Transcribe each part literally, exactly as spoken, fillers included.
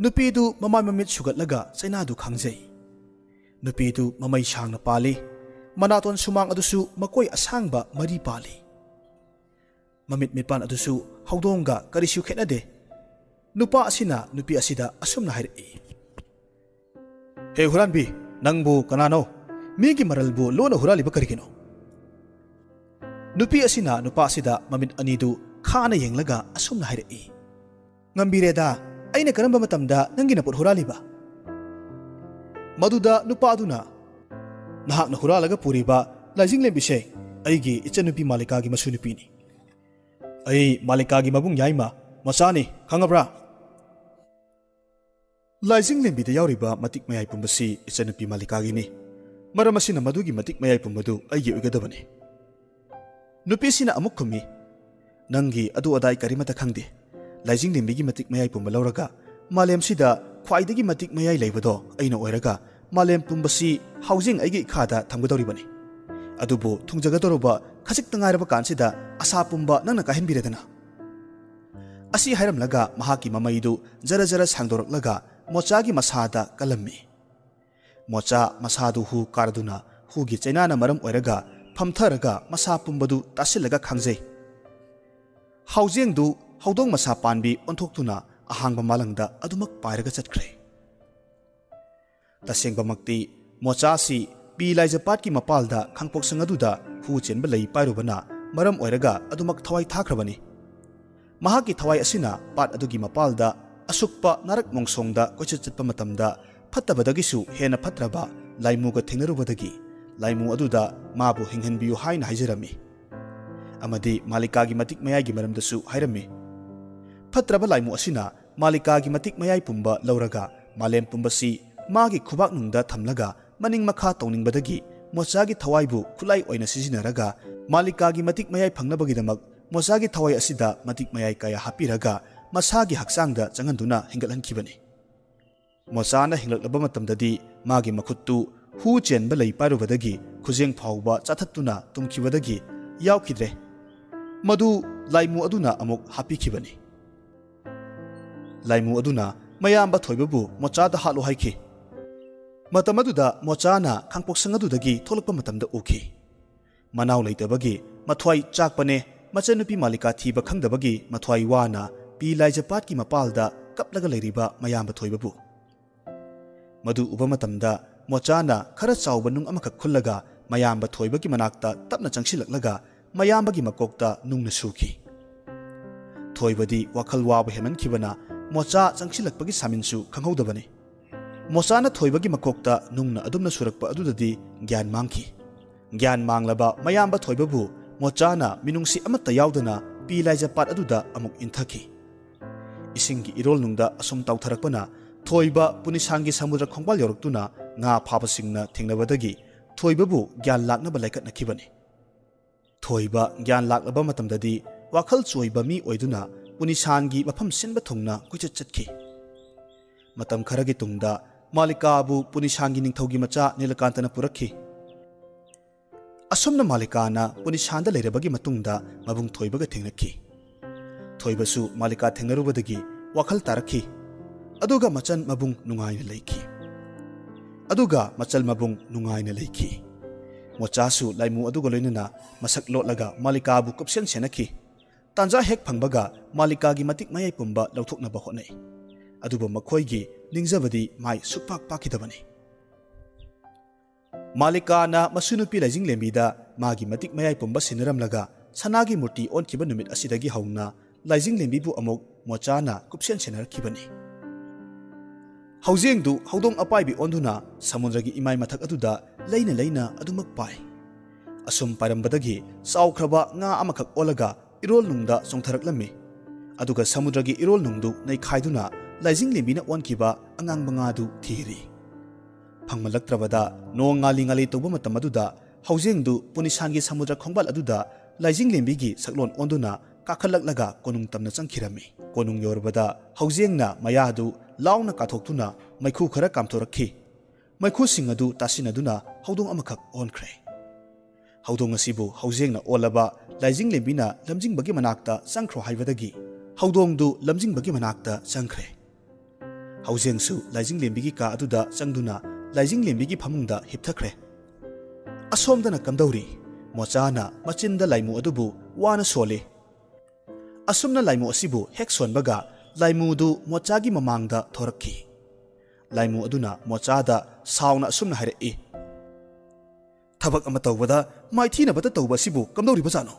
ꯅꯨꯄꯤꯗꯨ ꯃꯃꯥꯏ ꯃꯃꯤꯠ ꯁꯨꯒꯠꯂꯒ ꯆꯩꯅꯥꯗꯨ ꯈꯪꯖꯩ꯫ ꯅꯨꯄꯤꯗꯨ ꯃꯃꯩ ꯁꯥꯡꯅ ꯄꯥꯜꯂꯤ꯫ ꯃꯅꯥꯇꯣꯟ ꯁꯨꯃꯥꯡ ꯑꯗꯨꯁꯨ ꯃꯀꯣꯏ ꯑꯁꯥꯡꯕ ꯃꯔꯤ ꯄꯥꯜꯂꯤ꯫ ꯃꯃꯤꯠ ꯃꯤꯠꯄꯥꯟ ꯑꯗꯨꯁꯨ ꯍꯧꯗꯣꯡꯒ ꯀꯔꯤꯁꯨ ꯈꯦꯠꯅꯗꯦ꯫ ꯅꯨꯄꯥ ꯑꯁꯤꯅ ꯅꯨꯄꯤ ꯑꯁꯤꯗ ꯑꯁꯨꯝꯅ ꯍꯥꯏꯔꯛꯏ, "ꯍꯦ ꯍꯨꯔꯥꯟꯕꯤ, ꯅꯪꯕꯨ ꯀꯅꯥꯅꯣ? ꯃꯤꯒꯤ ꯃꯔꯜꯕꯨ ꯂꯣꯟꯅ ꯍꯨꯔꯥꯜꯂꯤꯕ ꯀꯔꯤꯒꯤꯅꯣ?" ꯅꯨꯄꯤ ꯑꯁꯤꯅ ꯅꯨꯄꯥ ꯑꯁꯤꯗ ꯃꯃꯤꯠ ꯑꯅꯤꯗꯨ ꯈꯥꯅ ꯌꯦꯡꯂꯒ ꯑꯁꯨꯝꯅ ꯍꯥꯏꯔꯛꯏ, "ꯉꯝꯕꯤꯔꯦꯗ, ꯑꯩꯅ ꯀꯔꯝꯕ ꯃꯇꯝꯗ ꯅꯪꯒꯤ ꯅꯄꯣꯠ ꯍꯨꯔꯥꯜꯂꯤꯕ?" ꯃꯗꯨꯗ ꯅꯨꯄꯥ ꯑꯗꯨꯅ, "ꯅꯍꯥꯛꯅ ꯍꯨꯔꯥꯜꯂꯒ ꯄꯨꯔꯤꯕ ꯂꯥꯏꯖꯤꯡꯂꯦꯝꯕꯤꯁꯦ ꯑꯩꯒꯤ ꯏꯆꯟꯅꯨꯄꯤ ꯃꯥꯂꯤꯀꯥꯒꯤ ꯃꯁꯨ ꯅꯨꯄꯤꯅꯤ꯫ ꯑꯩ ꯃꯥꯂꯤꯀꯥꯒꯤ ꯃꯕꯨꯡ ꯌꯥꯏꯃ ꯃꯆꯥꯅꯤ, ꯈꯪꯉꯕ꯭ꯔꯥ? ꯂꯥꯏꯖꯤꯡꯂꯦꯝꯕꯤꯗ ꯌꯥꯎꯔꯤꯕ ꯃꯇꯤꯛ ꯃꯌꯥꯏ ꯄꯨꯝꯕꯁꯤ ꯏꯆꯟꯅꯨꯄꯤ ꯃꯥꯂꯤꯀꯥꯒꯤꯅꯤ꯫ ꯃꯔꯝ ꯑꯁꯤꯅ ꯃꯗꯨꯒꯤ ꯃꯇꯤꯛ ꯃꯌꯥꯏ ꯄꯨꯝꯕꯗꯨ ꯑꯩꯒꯤ ꯑꯣꯏꯒꯗꯕꯅꯤ꯫" ꯅꯨꯄꯤꯁꯤꯅ ꯑꯃꯨꯛ ꯈꯨꯝꯃꯤ, "ꯅꯪꯒꯤ ꯑꯗꯨ ꯑꯗꯥꯏ ꯀꯔꯤꯃꯠꯇ ꯈꯪꯗꯦ꯫ ꯂꯥꯏꯖꯤꯡꯂꯦꯝꯕꯤꯒꯤ ꯃꯇꯤꯛ ꯃꯌꯥꯏ ꯄꯨꯝꯕ ꯂꯧꯔꯒ ꯃꯥꯂꯦꯝꯁꯤꯗ ꯈ꯭ꯋꯥꯏꯗꯒꯤ ꯃꯇꯤꯛ ꯃꯌꯥꯏ ꯂꯩꯕꯗꯣ ꯑꯩꯅ ꯑꯣꯏꯔꯒ ꯃꯥꯂꯦꯝ ꯄꯨꯝꯕꯁꯤ ꯍꯧꯖꯤꯛ ꯑꯩꯒꯤ ꯏꯈꯥꯗ ꯊꯝꯒꯗꯧꯔꯤꯕꯅꯤ꯫ ꯑꯗꯨꯕꯨ ꯊꯨꯡꯖꯒꯗꯧꯔꯕ ꯈꯖꯤꯛꯇ ꯉꯥꯏꯔꯕ ꯀꯥꯟꯁꯤꯗ ꯑꯁꯥ ꯄꯨꯝꯕ ꯅꯪꯅ ꯀꯥꯏꯍꯟꯕꯤꯔꯦꯗꯅ꯫" ꯑꯁꯤ ꯍꯥꯏꯔꯝꯂꯒ ꯃꯍꯥꯛꯀꯤ ꯃꯃꯩꯗꯨ ꯖꯔ ꯖꯔ ꯁꯥꯡꯗꯣꯔꯛꯂꯒ ꯃꯣꯆꯥꯒꯤ ꯃꯁꯥꯗ ꯀꯜꯂꯝꯃꯤ꯫ ꯃꯣꯆꯥ ꯃꯁꯥꯗꯨ ꯍꯨ ꯀꯥꯔꯗꯨꯅ ꯍꯨꯒꯤ ꯆꯩꯅꯥꯅ ꯃꯔꯝ ꯑꯣꯏꯔꯒ ꯐꯝꯊꯔꯒ ꯃꯁꯥ ꯄꯨꯝꯕꯗꯨ ꯇꯥꯁꯤꯜꯂꯒ ꯈꯥꯡꯖꯩ꯫ ꯍꯧꯖꯦꯡꯗꯨ ꯍꯧꯗꯣꯡ ꯃꯁꯥ ꯄꯥꯟꯕꯤ ꯑꯣꯟꯊꯣꯛꯇꯨꯅ ꯑꯍꯥꯡꯕ ꯃꯥꯂꯪꯗ ꯑꯗꯨꯃꯛ ꯄꯥꯏꯔꯒ ꯆꯠꯈ꯭ꯔꯦ꯫ ꯇꯁꯦꯡꯕꯃꯛꯇꯤ ꯃꯣꯆꯥꯁꯤ ꯄꯤ ꯂꯥꯏꯖꯄꯥꯠꯀꯤ ꯃꯄꯥꯜꯗ ꯈꯥꯡꯄꯣꯛꯁꯪ ꯑꯗꯨꯗ ꯍꯨ ꯆꯦꯟꯕ ꯂꯩ ꯄꯥꯏꯔꯨꯕꯅ ꯃꯔꯝ ꯑꯣꯏꯔꯒ ꯑꯗꯨꯃꯛ ꯊꯋꯥꯏ ꯊꯥꯈ꯭ꯔꯕꯅꯤ꯫ ꯃꯍꯥꯛꯀꯤ ꯊꯋꯥꯏ ꯑꯁꯤꯅ ꯄꯥꯠ ꯑꯗꯨꯒꯤ ꯃꯄꯥꯜꯗ ꯑꯁꯨꯛꯄ ꯅꯥꯔꯛ ꯃꯣꯡꯁꯣꯡꯗ ꯀꯣꯏꯆꯠ ꯆꯠꯄ ꯃꯇꯝꯗ ꯐꯠꯇꯕꯗꯒꯤꯁꯨ ꯍꯦꯟꯅ ꯐꯠꯇ꯭ꯔꯕ ꯂꯥꯏꯃꯨꯒ ꯊꯦꯡꯅꯔꯨꯕꯗꯒꯤ ꯂꯥꯏꯃꯨ ꯑꯗꯨꯗ ꯃꯥꯕꯨ ꯍꯤꯡꯍꯟꯕꯤꯌꯨ ꯍꯥꯏꯅ ꯍꯥꯏꯖꯔꯝꯃꯤ꯫ ꯑꯃꯗꯤ ꯃꯥꯂꯤꯀꯥꯒꯤ ꯃꯇꯤꯛ ꯃꯌꯥꯏꯒꯤ ꯃꯔꯝꯗꯁꯨ ꯍꯥꯏꯔꯝꯃꯤ꯫ ꯐꯠꯇ꯭ꯔꯕ ꯂꯥꯏꯃꯨ ꯑꯁꯤꯅ ꯃꯥꯂꯤꯀꯥꯒꯤ ꯃꯇꯤꯛ ꯃꯌꯥꯏ ꯄꯨꯝꯕ ꯂꯧꯔꯒ ꯃꯥꯂꯦꯝ ꯄꯨꯝꯕꯁꯤ ꯃꯥꯒꯤ ꯈꯨꯕꯥꯛꯅꯨꯡꯗ ꯊꯝꯂꯒ ꯃꯅꯤꯡ ꯃꯈꯥ ꯇꯧꯅꯤꯡꯕꯗꯒꯤ ꯃꯣꯆꯥꯒꯤ ꯊꯋꯥꯏꯕꯨ ꯈꯨꯠꯂꯥꯏ ꯑꯣꯏꯅ ꯁꯤꯖꯤꯟꯅꯔꯒ ꯃꯥꯂꯤꯀꯥꯒꯤ ꯃꯇꯤꯛ ꯃꯌꯥꯏ ꯐꯪꯅꯕꯒꯤꯗꯃꯛ ꯃꯣꯆꯥꯒꯤ ꯊꯋꯥꯏ ꯑꯁꯤꯗ ꯃꯇꯤꯛ ꯃꯌꯥꯏ ꯀꯌꯥ ꯍꯥꯞꯄꯤꯔꯒ ꯃꯁꯥꯒꯤ ꯍꯛꯆꯥꯡꯗ ꯆꯪꯍꯟꯗꯨꯅ ꯍꯤꯡꯒꯠꯍꯟꯈꯤꯕꯅꯤ꯫ ꯃꯣꯆꯥꯅ ꯍꯤꯡꯂꯛꯂꯕ ꯃꯇꯝꯗꯗꯤ ꯃꯥꯒꯤ ꯃꯈꯨꯠꯇꯨ ꯍꯨ ꯆꯦꯟꯕ ꯂꯩ ꯄꯥꯏꯔꯨꯕꯗꯒꯤ ꯈꯨꯖꯦꯡ ꯐꯥꯎꯕ ꯆꯥꯊꯠꯇꯨꯅ ꯇꯨꯝꯈꯤꯕꯗꯒꯤ ꯌꯥꯎꯈꯤꯗ꯭ꯔꯦ꯫ ꯃꯗꯨ ꯂꯥꯏꯃꯨ ꯑꯗꯨꯅ ꯑꯃꯨꯛ ꯍꯥꯞꯄꯤꯈꯤꯕꯅꯤ꯫ ꯂꯥꯏꯃꯨ ꯑꯗꯨꯅ ꯃꯌꯥꯝꯕ ꯊꯣꯏꯕꯕꯨ ꯃꯣꯆꯥꯗ ꯍꯥꯠꯂꯨ ꯍꯥꯏꯈꯤ꯫ ꯃꯇꯝ ꯑꯗꯨꯗ ꯃꯣꯆꯥꯅ ꯈꯥꯡꯄꯣꯛꯁꯪ ꯑꯗꯨꯗꯒꯤ ꯊꯣꯛꯂꯛꯄ ꯃꯇꯝꯗ ꯎꯈꯤ꯫ ꯃꯅꯥꯎ ꯂꯩꯇꯕꯒꯤ ꯃꯊ꯭ꯋꯥꯏ ꯆꯥꯛꯄꯅꯦ, ꯃꯆꯟꯅꯨꯄꯤ ꯃꯥꯂꯤꯀꯥ ꯊꯤꯕ ꯈꯪꯗꯕꯒꯤ ꯃꯊ꯭ꯋꯥꯏ ꯋꯥꯅ ꯄꯤ ꯂꯥꯏꯖꯄꯥꯠꯀꯤ ꯃꯄꯥꯜꯗ ꯀꯞꯂꯒ ꯂꯩꯔꯤꯕ ꯃꯌꯥꯝꯕ ꯊꯣꯏꯕꯕꯨ꯫ ꯃꯗꯨ ꯎꯕ ꯃꯇꯝꯗ ꯃꯣꯆꯥꯅ ꯈꯔ ꯆꯥꯎꯕ ꯅꯨꯡ ꯑꯃꯈꯛ ꯈꯨꯜꯂꯒ ꯃꯌꯥꯝꯕ ꯊꯣꯏꯕꯒꯤ ꯃꯅꯥꯛꯇ ꯇꯞꯅ ꯆꯪꯁꯤꯜꯂꯛꯂꯒ ꯃꯌꯥꯝꯕꯒꯤ ꯃꯀꯣꯛꯇ ꯅꯨꯡꯅ ꯁꯨꯈꯤ꯫ ꯊꯣꯏꯕꯗꯤ ꯋꯥꯈꯜ ꯋꯥꯕ ꯍꯦꯟꯃꯟꯈꯤꯕꯅ ꯃꯣꯆꯥ ꯆꯪꯁꯤꯜꯂꯛꯄꯒꯤ ꯁꯥꯃꯤꯟꯁꯨ ꯈꯪꯍꯧꯗꯕꯅꯤ꯫ ꯃꯣꯆꯥꯅ ꯊꯣꯏꯕꯒꯤ ꯃꯀꯣꯛꯇ ꯅꯨꯡꯅ ꯑꯗꯨꯝꯅ ꯁꯨꯔꯛꯄ ꯑꯗꯨꯗꯗꯤ ꯒ꯭ꯌꯥꯟ ꯃꯥꯡꯈꯤ꯫ ꯒ꯭ꯌꯥꯟ ꯃꯥꯡꯂꯕ ꯃꯌꯥꯝꯕ ꯊꯣꯏꯕꯕꯨ ꯃꯣꯆꯥꯅ ꯃꯤꯅꯨꯡꯁꯤ ꯑꯃꯠꯇ ꯌꯥꯎꯗꯅ ꯄꯤ ꯂꯥꯏꯖꯄꯥꯠ ꯑꯗꯨꯗ ꯑꯃꯨꯛ ꯏꯟꯊꯈꯤ꯫ ꯏꯁꯤꯡꯒꯤ ꯏꯔꯣꯜꯅꯨꯡꯗ ꯑꯁꯨꯝ ꯇꯥꯎꯊꯔꯛꯄꯅ ꯊꯣꯏꯕ ꯄꯨꯅꯤꯁꯥꯟꯒꯤ ꯁꯃꯨꯗ꯭ꯔ ꯈꯣꯡꯕꯥꯜ ꯌꯧꯔꯛꯇꯨꯅ ꯉꯥ ꯐꯥꯕꯁꯤꯡꯅ ꯊꯦꯡꯅꯕꯗꯒꯤ ꯊꯣꯏꯕꯕꯨ ꯒ꯭ꯌꯥꯟ ꯂꯥꯛꯅꯕ ꯂꯥꯏꯀꯠꯅꯈꯤꯕꯅꯤ꯫ ꯊꯣꯏꯕ ꯒ꯭ꯌꯥꯟ ꯂꯥꯛꯂꯕ ꯃꯇꯝꯗꯗꯤ ꯋꯥꯈꯜ ꯆꯣꯏꯕ ꯃꯤ ꯑꯣꯏꯗꯨꯅ ꯄꯨꯅꯤꯁꯥꯟꯒꯤ ꯃꯐꯝ ꯁꯤꯟꯕ ꯊꯨꯡꯅ ꯀꯣꯏꯆꯠ ꯆꯠꯈꯤ꯫ ꯃꯇꯝ ꯈꯔꯒꯤ ꯇꯨꯡꯗ ꯃꯥꯂꯤꯀꯥꯕꯨ ꯄꯨꯅꯤꯁꯥꯟꯒꯤ ꯅꯤꯡꯊꯧꯒꯤ ꯃꯆꯥ ꯅꯤꯂꯀꯥꯟꯇꯅ ꯄꯨꯔꯛꯈꯤ꯫ ꯑꯁꯨꯝꯅ ꯃꯥꯂꯤꯀꯥꯅ ꯄꯨꯅꯤꯁꯥꯟꯗ ꯂꯩꯔꯕꯒꯤ ꯃꯇꯨꯡꯗ ꯃꯕꯨꯡ ꯊꯣꯏꯕꯒ ꯊꯦꯡꯅꯈꯤ꯫ ꯊꯣꯏꯕꯁꯨ ꯃꯥꯂꯤꯀꯥ ꯊꯦꯡꯅꯔꯨꯕꯗꯒꯤ ꯋꯥꯈꯜ ꯇꯥꯔꯛꯈꯤ꯫ ꯑꯗꯨꯒ ꯃꯆꯜ ꯃꯕꯨꯡ ꯅꯨꯡꯉꯥꯏꯅ ꯂꯩꯈꯤ꯫ ꯑꯗꯨꯒ ꯃꯆꯜ ꯃꯕꯨꯡ ꯅꯨꯡꯉꯥꯏꯅ ꯂꯩꯈꯤ꯫ ꯃꯣꯆꯥꯁꯨ ꯂꯥꯏꯃꯨ ꯑꯗꯨꯒ ꯂꯣꯏꯅꯅ ꯃꯁꯛ ꯂꯣꯠꯂꯒ ꯃꯥꯂꯤꯀꯥꯕꯨ ꯀꯨꯞꯁꯦꯟ ꯁꯦꯟꯅꯈꯤ꯫ ꯇꯥꯟꯖꯥ ꯍꯦꯛ ꯐꯪꯕꯒ ꯃꯥꯂꯤꯀꯥꯒꯤ ꯃꯇꯤꯛ ꯃꯌꯥꯏ ꯄꯨꯝꯕ ꯂꯧꯊꯣꯛꯅꯕ ꯍꯣꯠꯅꯩ꯫ ꯑꯗꯨꯕꯨ ꯃꯈꯣꯏꯒꯤ ꯅꯤꯡꯖꯕꯗꯤ ꯃꯥꯏ ꯁꯨꯛꯄꯥꯛ ꯄꯥꯛꯈꯤꯗꯕꯅꯤ꯫ ꯃꯥꯂꯤꯀꯥꯅ ꯃꯁꯨ ꯅꯨꯄꯤ ꯂꯥꯏꯖꯤꯡꯂꯦꯝꯕꯤꯗ ꯃꯥꯒꯤ ꯃꯇꯤꯛ ꯃꯌꯥꯏ ꯄꯨꯝꯕ ꯁꯤꯟꯅꯔꯝꯂꯒ ꯁꯅꯥꯒꯤ ꯃꯨꯔꯇꯤ ꯑꯣꯟꯈꯤꯕ ꯅꯨꯃꯤꯠ ꯑꯁꯤꯗꯒꯤ ꯍꯧꯅ ꯂꯥꯏꯖꯤꯡꯂꯦꯝꯕꯤꯕꯨ ꯑꯃꯨꯛ ꯃꯣꯆꯥꯅ ꯀꯨꯞꯁꯦꯟ ꯁꯦꯟꯅꯔꯛꯈꯤꯕꯅꯤ꯫ ꯍꯧꯖꯦꯡꯗꯨ ꯍꯧꯗꯣꯡ ꯑꯄꯥꯏꯕꯤ ꯑꯣꯟꯗꯨꯅ ꯁꯃꯨꯗ꯭ꯔꯒꯤ ꯏꯃꯥꯏ ꯃꯊꯛ ꯑꯗꯨꯗ ꯂꯩꯅ ꯂꯩꯅ ꯑꯗꯨꯃꯛ ꯄꯥꯏ꯫ ꯑꯁꯨꯝ ꯄꯥꯏꯔꯝꯕꯗꯒꯤ ꯆꯥꯎꯈ꯭ꯔꯕ ꯉꯥ ꯑꯃꯈꯛ ꯑꯣꯜꯂꯒ ꯏꯔꯣꯜꯅꯨꯡꯗ ꯆꯣꯡꯊꯔꯛꯂꯝꯃꯤ꯫ ꯑꯗꯨꯒ ꯁꯃꯨꯗ꯭ꯔꯒꯤ ꯏꯔꯣꯜꯅꯨꯡꯗꯨ ꯅꯩꯈꯥꯏꯗꯨꯅ ꯂꯥꯏꯖꯤꯡꯂꯦꯝꯕꯤꯅ ꯑꯣꯟꯈꯤꯕ ꯑꯉꯥꯡꯕ ꯉꯥꯗꯨ ꯊꯤꯔꯤ꯫ ꯐꯪꯃꯜꯂꯛꯇ꯭ꯔꯕꯗ ꯅꯣꯡ ꯉꯥꯂꯤ ꯉꯥꯂꯤ ꯇꯧꯕ ꯃꯇꯝ ꯑꯗꯨꯗ ꯍꯧꯖꯦꯡꯗꯨ ꯄꯨꯅꯤꯁꯥꯟꯒꯤ ꯁꯃꯨꯗ꯭ꯔ ꯈꯣꯡꯕꯥꯜ ꯑꯗꯨꯗ ꯂꯥꯏꯖꯤꯡꯂꯦꯝꯕꯤꯒꯤ ꯁꯛꯂꯣꯟ ꯑꯣꯟꯗꯨꯅ ꯀꯥꯈꯠꯂꯛꯂꯒ ꯀꯣꯅꯨꯡ ꯇꯝꯅ ꯆꯪꯈꯤꯔꯝꯃꯤ꯫ ꯀꯣꯅꯨꯡ ꯌꯧꯔꯕꯗ ꯍꯧꯖꯦꯡꯅ ꯃꯌꯥꯗꯨ ꯂꯥꯎꯅ ꯀꯥꯊꯣꯛꯇꯨꯅ ꯃꯩꯈꯨ ꯈꯔ ꯀꯥꯝꯊꯣꯔꯛꯈꯤ꯫ ꯃꯩꯈꯨꯁꯤꯡ ꯑꯗꯨ ꯇꯥꯁꯤꯟꯅꯗꯨꯅ ꯍꯧꯗꯣꯡ ꯑꯃꯈꯛ ꯑꯣꯟꯈ꯭ꯔꯦ꯫ ꯍꯧꯗꯣꯡ ꯑꯁꯤꯕꯨ ꯍꯧꯖꯦꯡꯅ ꯑꯣꯜꯂꯕ ꯂꯥꯏꯖꯤꯡꯂꯦꯝꯕꯤꯅ ꯂꯝꯖꯤꯡꯕꯒꯤ ꯃꯅꯥꯛꯇ ꯆꯪꯈ꯭ꯔꯣ ꯍꯥꯏꯕꯗꯒꯤ ꯍꯧꯗꯣꯡꯗꯨ ꯂꯝꯖꯤꯡꯕꯒꯤ ꯃꯅꯥꯛꯇ ꯆꯪꯈ꯭ꯔꯦ꯫ ꯍꯧꯖꯦꯡꯁꯨ ꯂꯥꯏꯖꯤꯡꯂꯦꯝꯕꯤꯒꯤ ꯀꯥ ꯑꯗꯨꯗ ꯆꯪꯗꯨꯅ ꯂꯥꯏꯖꯤꯡꯂꯦꯝꯕꯤꯒꯤ ꯐꯃꯨꯡꯗ ꯍꯤꯞꯊꯈ꯭ꯔꯦ꯫ ꯑꯁꯣꯝꯗꯅ ꯀꯝꯗꯧꯔꯤ? ꯃꯣꯆꯥꯅ ꯃꯆꯤꯟꯗ ꯂꯥꯏꯃꯨ ꯑꯗꯨꯕꯨ ꯋꯥꯅ ꯁꯣꯜꯂꯤ꯫ ꯑꯁꯨꯝꯅ ꯂꯥꯏꯃꯨ ꯑꯁꯤꯕꯨ ꯍꯦꯛ ꯁꯣꯟꯕꯒ ꯂꯥꯏꯃꯨꯗꯨ ꯃꯣꯆꯥꯒꯤ ꯃꯃꯥꯡꯗ ꯊꯣꯔꯛꯈꯤ꯫ ꯂꯥꯏꯃꯨ ꯑꯗꯨꯅ ꯃꯣꯆꯥꯗ ꯁꯥꯎꯅ ꯑꯁꯨꯝꯅ ꯍꯥꯏꯔꯛꯏ, "ꯊꯕꯛ ꯑꯃ ꯇꯧꯕꯗ ꯃꯥꯏꯊꯤꯅꯕꯇ ꯇꯧꯕ ꯑꯁꯤꯕꯨ ꯀꯝꯗꯧꯔꯤꯕꯖꯥꯠꯅꯣ?"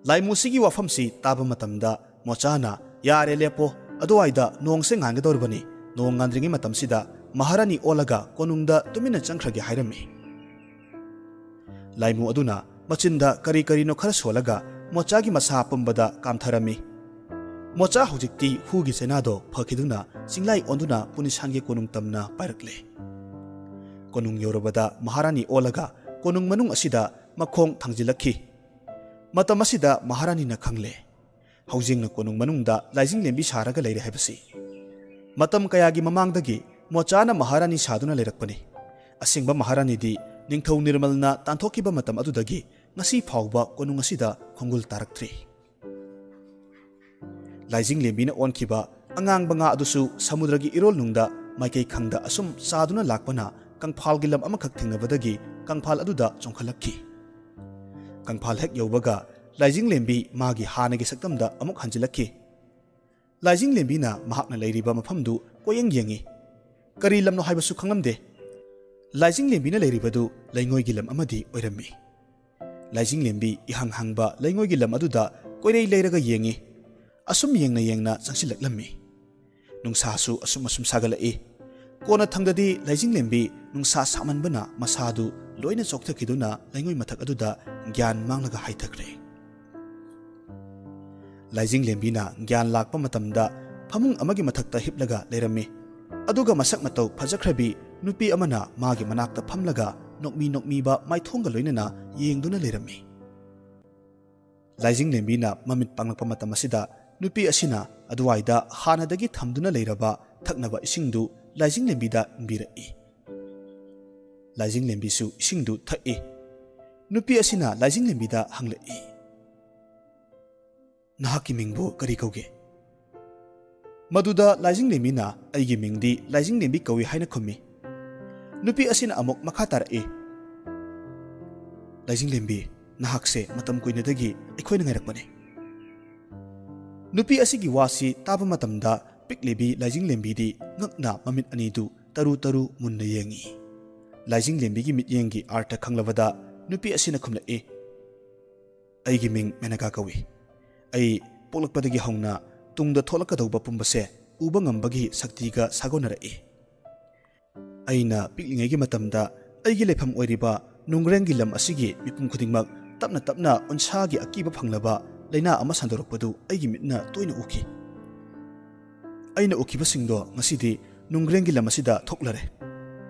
ꯂꯥꯏꯃꯨꯁꯤꯒꯤ ꯋꯥꯐꯝꯁꯤ ꯇꯥꯕ ꯃꯇꯝꯗ ꯃꯣꯆꯥꯅ, "ꯌꯥꯔꯦ, ꯂꯦꯞꯄꯣ, ꯑꯗꯨꯋꯥꯏꯗ ꯅꯣꯡꯁꯦ ꯉꯥꯟꯒꯗꯧꯔꯤꯕꯅꯤ, ꯅꯣꯡ ꯉꯥꯟꯗ꯭ꯔꯤꯉꯩ ꯃꯇꯝꯁꯤꯗ ꯃꯍꯥꯔꯥꯅꯤ ꯑꯣꯜꯂꯒ ꯀꯣꯅꯨꯡꯗ ꯇꯨꯃꯤꯟꯅ ꯆꯪꯈ꯭ꯔꯒꯦ" ꯍꯥꯏꯔꯝꯃꯤ꯫ ꯂꯥꯏꯃꯨ ꯑꯗꯨꯅ ꯃꯆꯤꯟꯗ ꯀꯔꯤ ꯀꯔꯤꯅꯣ ꯈꯔ ꯁꯣꯜꯂꯒ ꯃꯣꯆꯥꯒꯤ ꯃꯁꯥ ꯄꯨꯝꯕꯗ ꯀꯥꯝꯊꯔꯝꯃꯤ꯫ ꯃꯣꯆꯥ ꯍꯧꯖꯤꯛꯇꯤ ꯍꯨꯒꯤ ꯆꯩꯅꯥꯗꯣ ꯐꯈꯤꯗꯨꯅ ꯆꯤꯡꯂꯥꯏ ꯑꯣꯟꯗꯨꯅ ꯄꯨꯅꯤꯁꯥꯟꯒꯤ ꯀꯣꯅꯨꯡ ꯇꯝꯅ ꯄꯥꯏꯔꯛꯂꯦ꯫ ꯀꯣꯅꯨꯡ ꯌꯧꯔꯕꯗ ꯃꯍꯥꯔꯥꯅꯤ ꯑꯣꯜꯂꯒ ꯀꯣꯅꯨꯡ ꯃꯅꯨꯡ ꯑꯁꯤꯗ ꯃꯈꯣꯡ ꯊꯥꯡꯖꯤꯜꯂꯛꯈꯤ꯫ ꯃꯇꯝ ꯑꯁꯤꯗ ꯃꯍꯥꯔꯥꯅꯤꯅ ꯈꯪꯂꯦ, ꯍꯧꯖꯤꯡꯅ ꯀꯣꯅꯨꯡ ꯃꯅꯨꯡꯗ ꯂꯥꯏꯖꯤꯡꯂꯦꯝꯕꯤ ꯁꯥꯔꯒ ꯂꯩꯔꯦ ꯍꯥꯏꯕꯁꯤ꯫ ꯃꯇꯝ ꯀꯌꯥꯒꯤ ꯃꯃꯥꯡꯗꯒꯤ ꯃꯣꯆꯥꯅ ꯃꯍꯥꯔꯥꯅꯤ ꯁꯥꯗꯨꯅ ꯂꯩꯔꯛꯄꯅꯤ꯫ ꯑꯁꯦꯡꯕ ꯃꯍꯥꯔꯥꯅꯤꯗꯤ ꯅꯤꯡꯊꯧ ꯅꯤꯔꯃꯜꯅ ꯇꯥꯟꯊꯣꯛꯈꯤꯕ ꯃꯇꯝ ꯑꯗꯨꯗꯒꯤ ꯉꯁꯤ ꯐꯥꯎꯕ ꯀꯣꯅꯨꯡ ꯑꯁꯤꯗ ꯈꯣꯡꯒꯨꯜ ꯇꯥꯔꯛꯇ꯭ꯔꯤ꯫ ꯂꯥꯏꯖꯤꯡꯂꯦꯝꯕꯤꯅ ꯑꯣꯟꯈꯤꯕ ꯑꯉꯥꯡꯕ ꯉꯥ ꯑꯗꯨꯁꯨ ꯁꯃꯨꯗ꯭ꯔꯒꯤ ꯏꯔꯣꯜꯅꯨꯡꯗ ꯃꯥꯏꯀꯩ ꯈꯪꯗ ꯑꯁꯨꯝ ꯆꯥꯗꯨꯅ ꯂꯥꯛꯄꯅ ꯀꯪꯐꯥꯜꯒꯤ ꯂꯝ ꯑꯃꯈꯛ ꯊꯦꯡꯅꯕꯗꯒꯤ ꯀꯪꯐꯥꯜ ꯑꯗꯨꯗ ꯆꯣꯡꯈꯠꯂꯛꯈꯤ꯫ ꯀꯪꯐꯥꯜ ꯍꯦꯛ ꯌꯧꯕꯒ ꯂꯥꯏꯖꯤꯡꯂꯦꯝꯕꯤ ꯃꯥꯒꯤ ꯍꯥꯟꯅꯒꯤ ꯁꯛꯇꯝꯗ ꯑꯃꯨꯛ ꯍꯟꯖꯤꯜꯂꯛꯈꯤ꯫ ꯂꯥꯏꯖꯤꯡꯂꯦꯝꯕꯤꯅ ꯃꯍꯥꯛꯅ ꯂꯩꯔꯤꯕ ꯃꯐꯝꯗꯨ ꯀꯣꯏꯌꯦꯡ ꯌꯦꯡꯉꯤ꯫ ꯀꯔꯤ ꯂꯝꯅꯣ ꯍꯥꯏꯕꯁꯨ ꯈꯪꯂꯝꯗꯦ꯫ ꯂꯥꯏꯖꯤꯡꯂꯦꯝꯕꯤꯅ ꯂꯩꯔꯤꯕꯗꯨ ꯂꯩꯉꯣꯏꯒꯤ ꯂꯝ ꯑꯃꯗꯤ ꯑꯣꯏꯔꯝꯃꯤ꯫ ꯂꯥꯏꯖꯤꯡꯂꯦꯝꯕꯤ ꯏꯍꯥꯡ ꯍꯥꯡꯕ ꯂꯩꯉꯣꯏꯒꯤ ꯂꯝ ꯑꯗꯨꯗ ꯀꯣꯏꯔꯩ ꯂꯩꯔꯒ ꯌꯦꯡꯉꯤ꯫ ꯑꯁꯨꯝ ꯌꯦꯡꯅ ꯌꯦꯡꯅ ꯆꯪꯁꯤꯜꯂꯛꯂꯝꯃꯤ꯫ ꯅꯨꯡꯁꯥꯁꯨ ꯑꯁꯨꯝ ꯑꯁꯨꯝ ꯁꯥꯒꯠꯂꯛꯏ꯫ ꯀꯣꯟꯅ ꯊꯪꯗꯗꯤ ꯂꯥꯏꯖꯤꯡꯂꯦꯝꯕꯤ ꯅꯨꯡꯁꯥ ꯁꯥꯃꯟꯕꯅ ꯃꯁꯥꯗꯨ ꯂꯣꯏꯅ ꯆꯣꯛꯊꯈꯤꯗꯨꯅ ꯂꯩꯉꯣꯏ ꯃꯊꯛ ꯑꯗꯨꯗ ꯒ꯭ꯌꯥꯟ ꯃꯥꯡꯂꯒ ꯍꯥꯏꯊꯈ꯭ꯔꯦ꯫ ꯂꯥꯏꯖꯤꯡꯂꯦꯝꯕꯤꯅ ꯒ꯭ꯌꯥꯟ ꯂꯥꯛꯄ ꯃꯇꯝꯗ ꯐꯃꯨꯡ ꯑꯃꯒꯤ ꯃꯊꯛꯇ ꯍꯤꯞꯂꯒ ꯂꯩꯔꯝꯃꯤ꯫ ꯑꯗꯨꯒ ꯃꯁꯛ ꯃꯇꯧ ꯐꯖꯈ꯭ꯔꯕꯤ ꯅꯨꯄꯤ ꯑꯃꯅ ꯃꯥꯒꯤ ꯃꯅꯥꯛꯇ ꯐꯝꯂꯒ ꯅꯣꯛꯃꯤ ꯅꯣꯛꯃꯤꯕ ꯃꯥꯏꯊꯣꯡꯒ ꯂꯣꯏꯅꯅ ꯌꯦꯡꯗꯨꯅ ꯂꯩꯔꯝꯃꯤ꯫ ꯂꯥꯏꯖꯤꯡꯂꯦꯝꯕꯤꯅ ꯃꯃꯤꯠ ꯄꯥꯡꯂꯛꯄ ꯃꯇꯝ ꯑꯁꯤꯗ ꯅꯨꯄꯤ ꯑꯁꯤꯅ ꯑꯗꯨꯋꯥꯏꯗ ꯍꯥꯟꯅꯗꯒꯤ ꯊꯝꯗꯨꯅ ꯂꯩꯔꯕ ꯊꯛꯅꯕ ꯏꯁꯤꯡꯗꯨ ꯂꯥꯏꯖꯤꯡꯂꯦꯝꯕꯤꯗ ꯏꯟꯕꯤꯔꯛꯏ꯫ ꯂꯥꯏꯖꯤꯡꯂꯦꯝꯕꯤꯁꯨ ꯏꯁꯤꯡꯗꯨ ꯊꯛꯏ꯫ ꯅꯨꯄꯤ ꯑꯁꯤꯅ ꯂꯥꯏꯖꯤꯡꯂꯦꯝꯕꯤꯗ ꯍꯪꯂꯛꯏ, "ꯅꯍꯥꯛꯀꯤ ꯃꯤꯡꯕꯨ ꯀꯔꯤ ꯀꯧꯒꯦ?" ꯃꯗꯨꯗ ꯂꯥꯏꯖꯤꯡꯂꯦꯝꯕꯤꯅ ꯑꯩꯒꯤ ꯃꯤꯡꯗꯤ ꯂꯥꯏꯖꯤꯡꯂꯦꯝꯕꯤ ꯀꯧꯏ ꯍꯥꯏꯅ ꯈꯨꯝꯃꯤ꯫ ꯅꯨꯄꯤ ꯑꯁꯤꯅ ꯑꯃꯨꯛ ꯃꯈꯥ ꯇꯥꯔꯛꯏ, "ꯂꯥꯏꯖꯤꯡꯂꯦꯝꯕꯤ, ꯅꯍꯥꯛꯁꯦ ꯃꯇꯝ ꯀꯨꯏꯅꯗꯒꯤ ꯑꯩꯈꯣꯏꯅ ꯉꯥꯏꯔꯛꯄꯅꯤ꯫" ꯅꯨꯄꯤ ꯑꯁꯤꯒꯤ ꯋꯥꯁꯤ ꯇꯥꯕ ꯃꯇꯝꯗ ꯄꯤꯛꯂꯤꯕꯤ ꯂꯥꯏꯖꯤꯡꯂꯦꯝꯕꯤꯗꯤ ꯉꯛꯅ ꯃꯃꯤꯠ ꯑꯅꯤꯗꯨ ꯇꯔꯨ ꯇꯔꯨ ꯃꯨꯟꯅ ꯌꯦꯡꯉꯤ꯫ ꯂꯥꯏꯖꯤꯡꯂꯦꯝꯕꯤꯒꯤ ꯃꯤꯠꯌꯦꯡꯒꯤ ꯑꯥꯔꯊ ꯈꯪꯂꯕꯗ ꯅꯨꯄꯤ ꯑꯁꯤꯅ ꯈꯨꯝꯂꯛꯏ, "ꯑꯩꯒꯤ ꯃꯤꯡ ꯃꯦꯅꯀꯥ ꯀꯧꯏ꯫ ꯑꯩ ꯄꯣꯛꯂꯛꯄꯗꯒꯤ ꯍꯧꯅ ꯇꯨꯡꯗ ꯊꯣꯛꯂꯛꯀꯗꯧꯕ ꯄꯨꯝꯕꯁꯦ ꯎꯕ ꯉꯝꯕꯒꯤ ꯁꯛꯇꯤꯒ ꯁꯥꯒꯣꯟꯅꯔꯛꯏ꯫ ꯑꯩꯅ ꯄꯤꯛꯂꯤꯉꯩꯒꯤ ꯃꯇꯝꯗ ꯑꯩꯒꯤ ꯂꯩꯐꯝ ꯑꯣꯏꯔꯤꯕ ꯅꯨꯡꯒ꯭ꯔꯦꯡꯒꯤ ꯂꯝ ꯑꯁꯤꯒꯤ ꯃꯤꯄꯨꯝ ꯈꯨꯗꯤꯡꯃꯛ ꯇꯞꯅ ꯇꯞꯅ ꯎꯟꯁꯥꯒꯤ ꯑꯀꯤꯕ ꯐꯪꯂꯕ ꯂꯥꯏꯅꯥ ꯑꯃ ꯁꯟꯗꯣꯔꯛꯄꯗꯨ ꯑꯩꯒꯤ ꯃꯤꯠꯅ ꯇꯣꯏꯅ ꯎꯈꯤ꯫ ꯑꯩꯅ ꯎꯈꯤꯕꯁꯤꯡꯗꯣ ꯉꯁꯤꯗꯤ ꯅꯨꯡꯒ꯭ꯔꯦꯡꯒꯤ ꯂꯝ ꯑꯁꯤꯗ ꯊꯣꯛꯂꯔꯦ꯫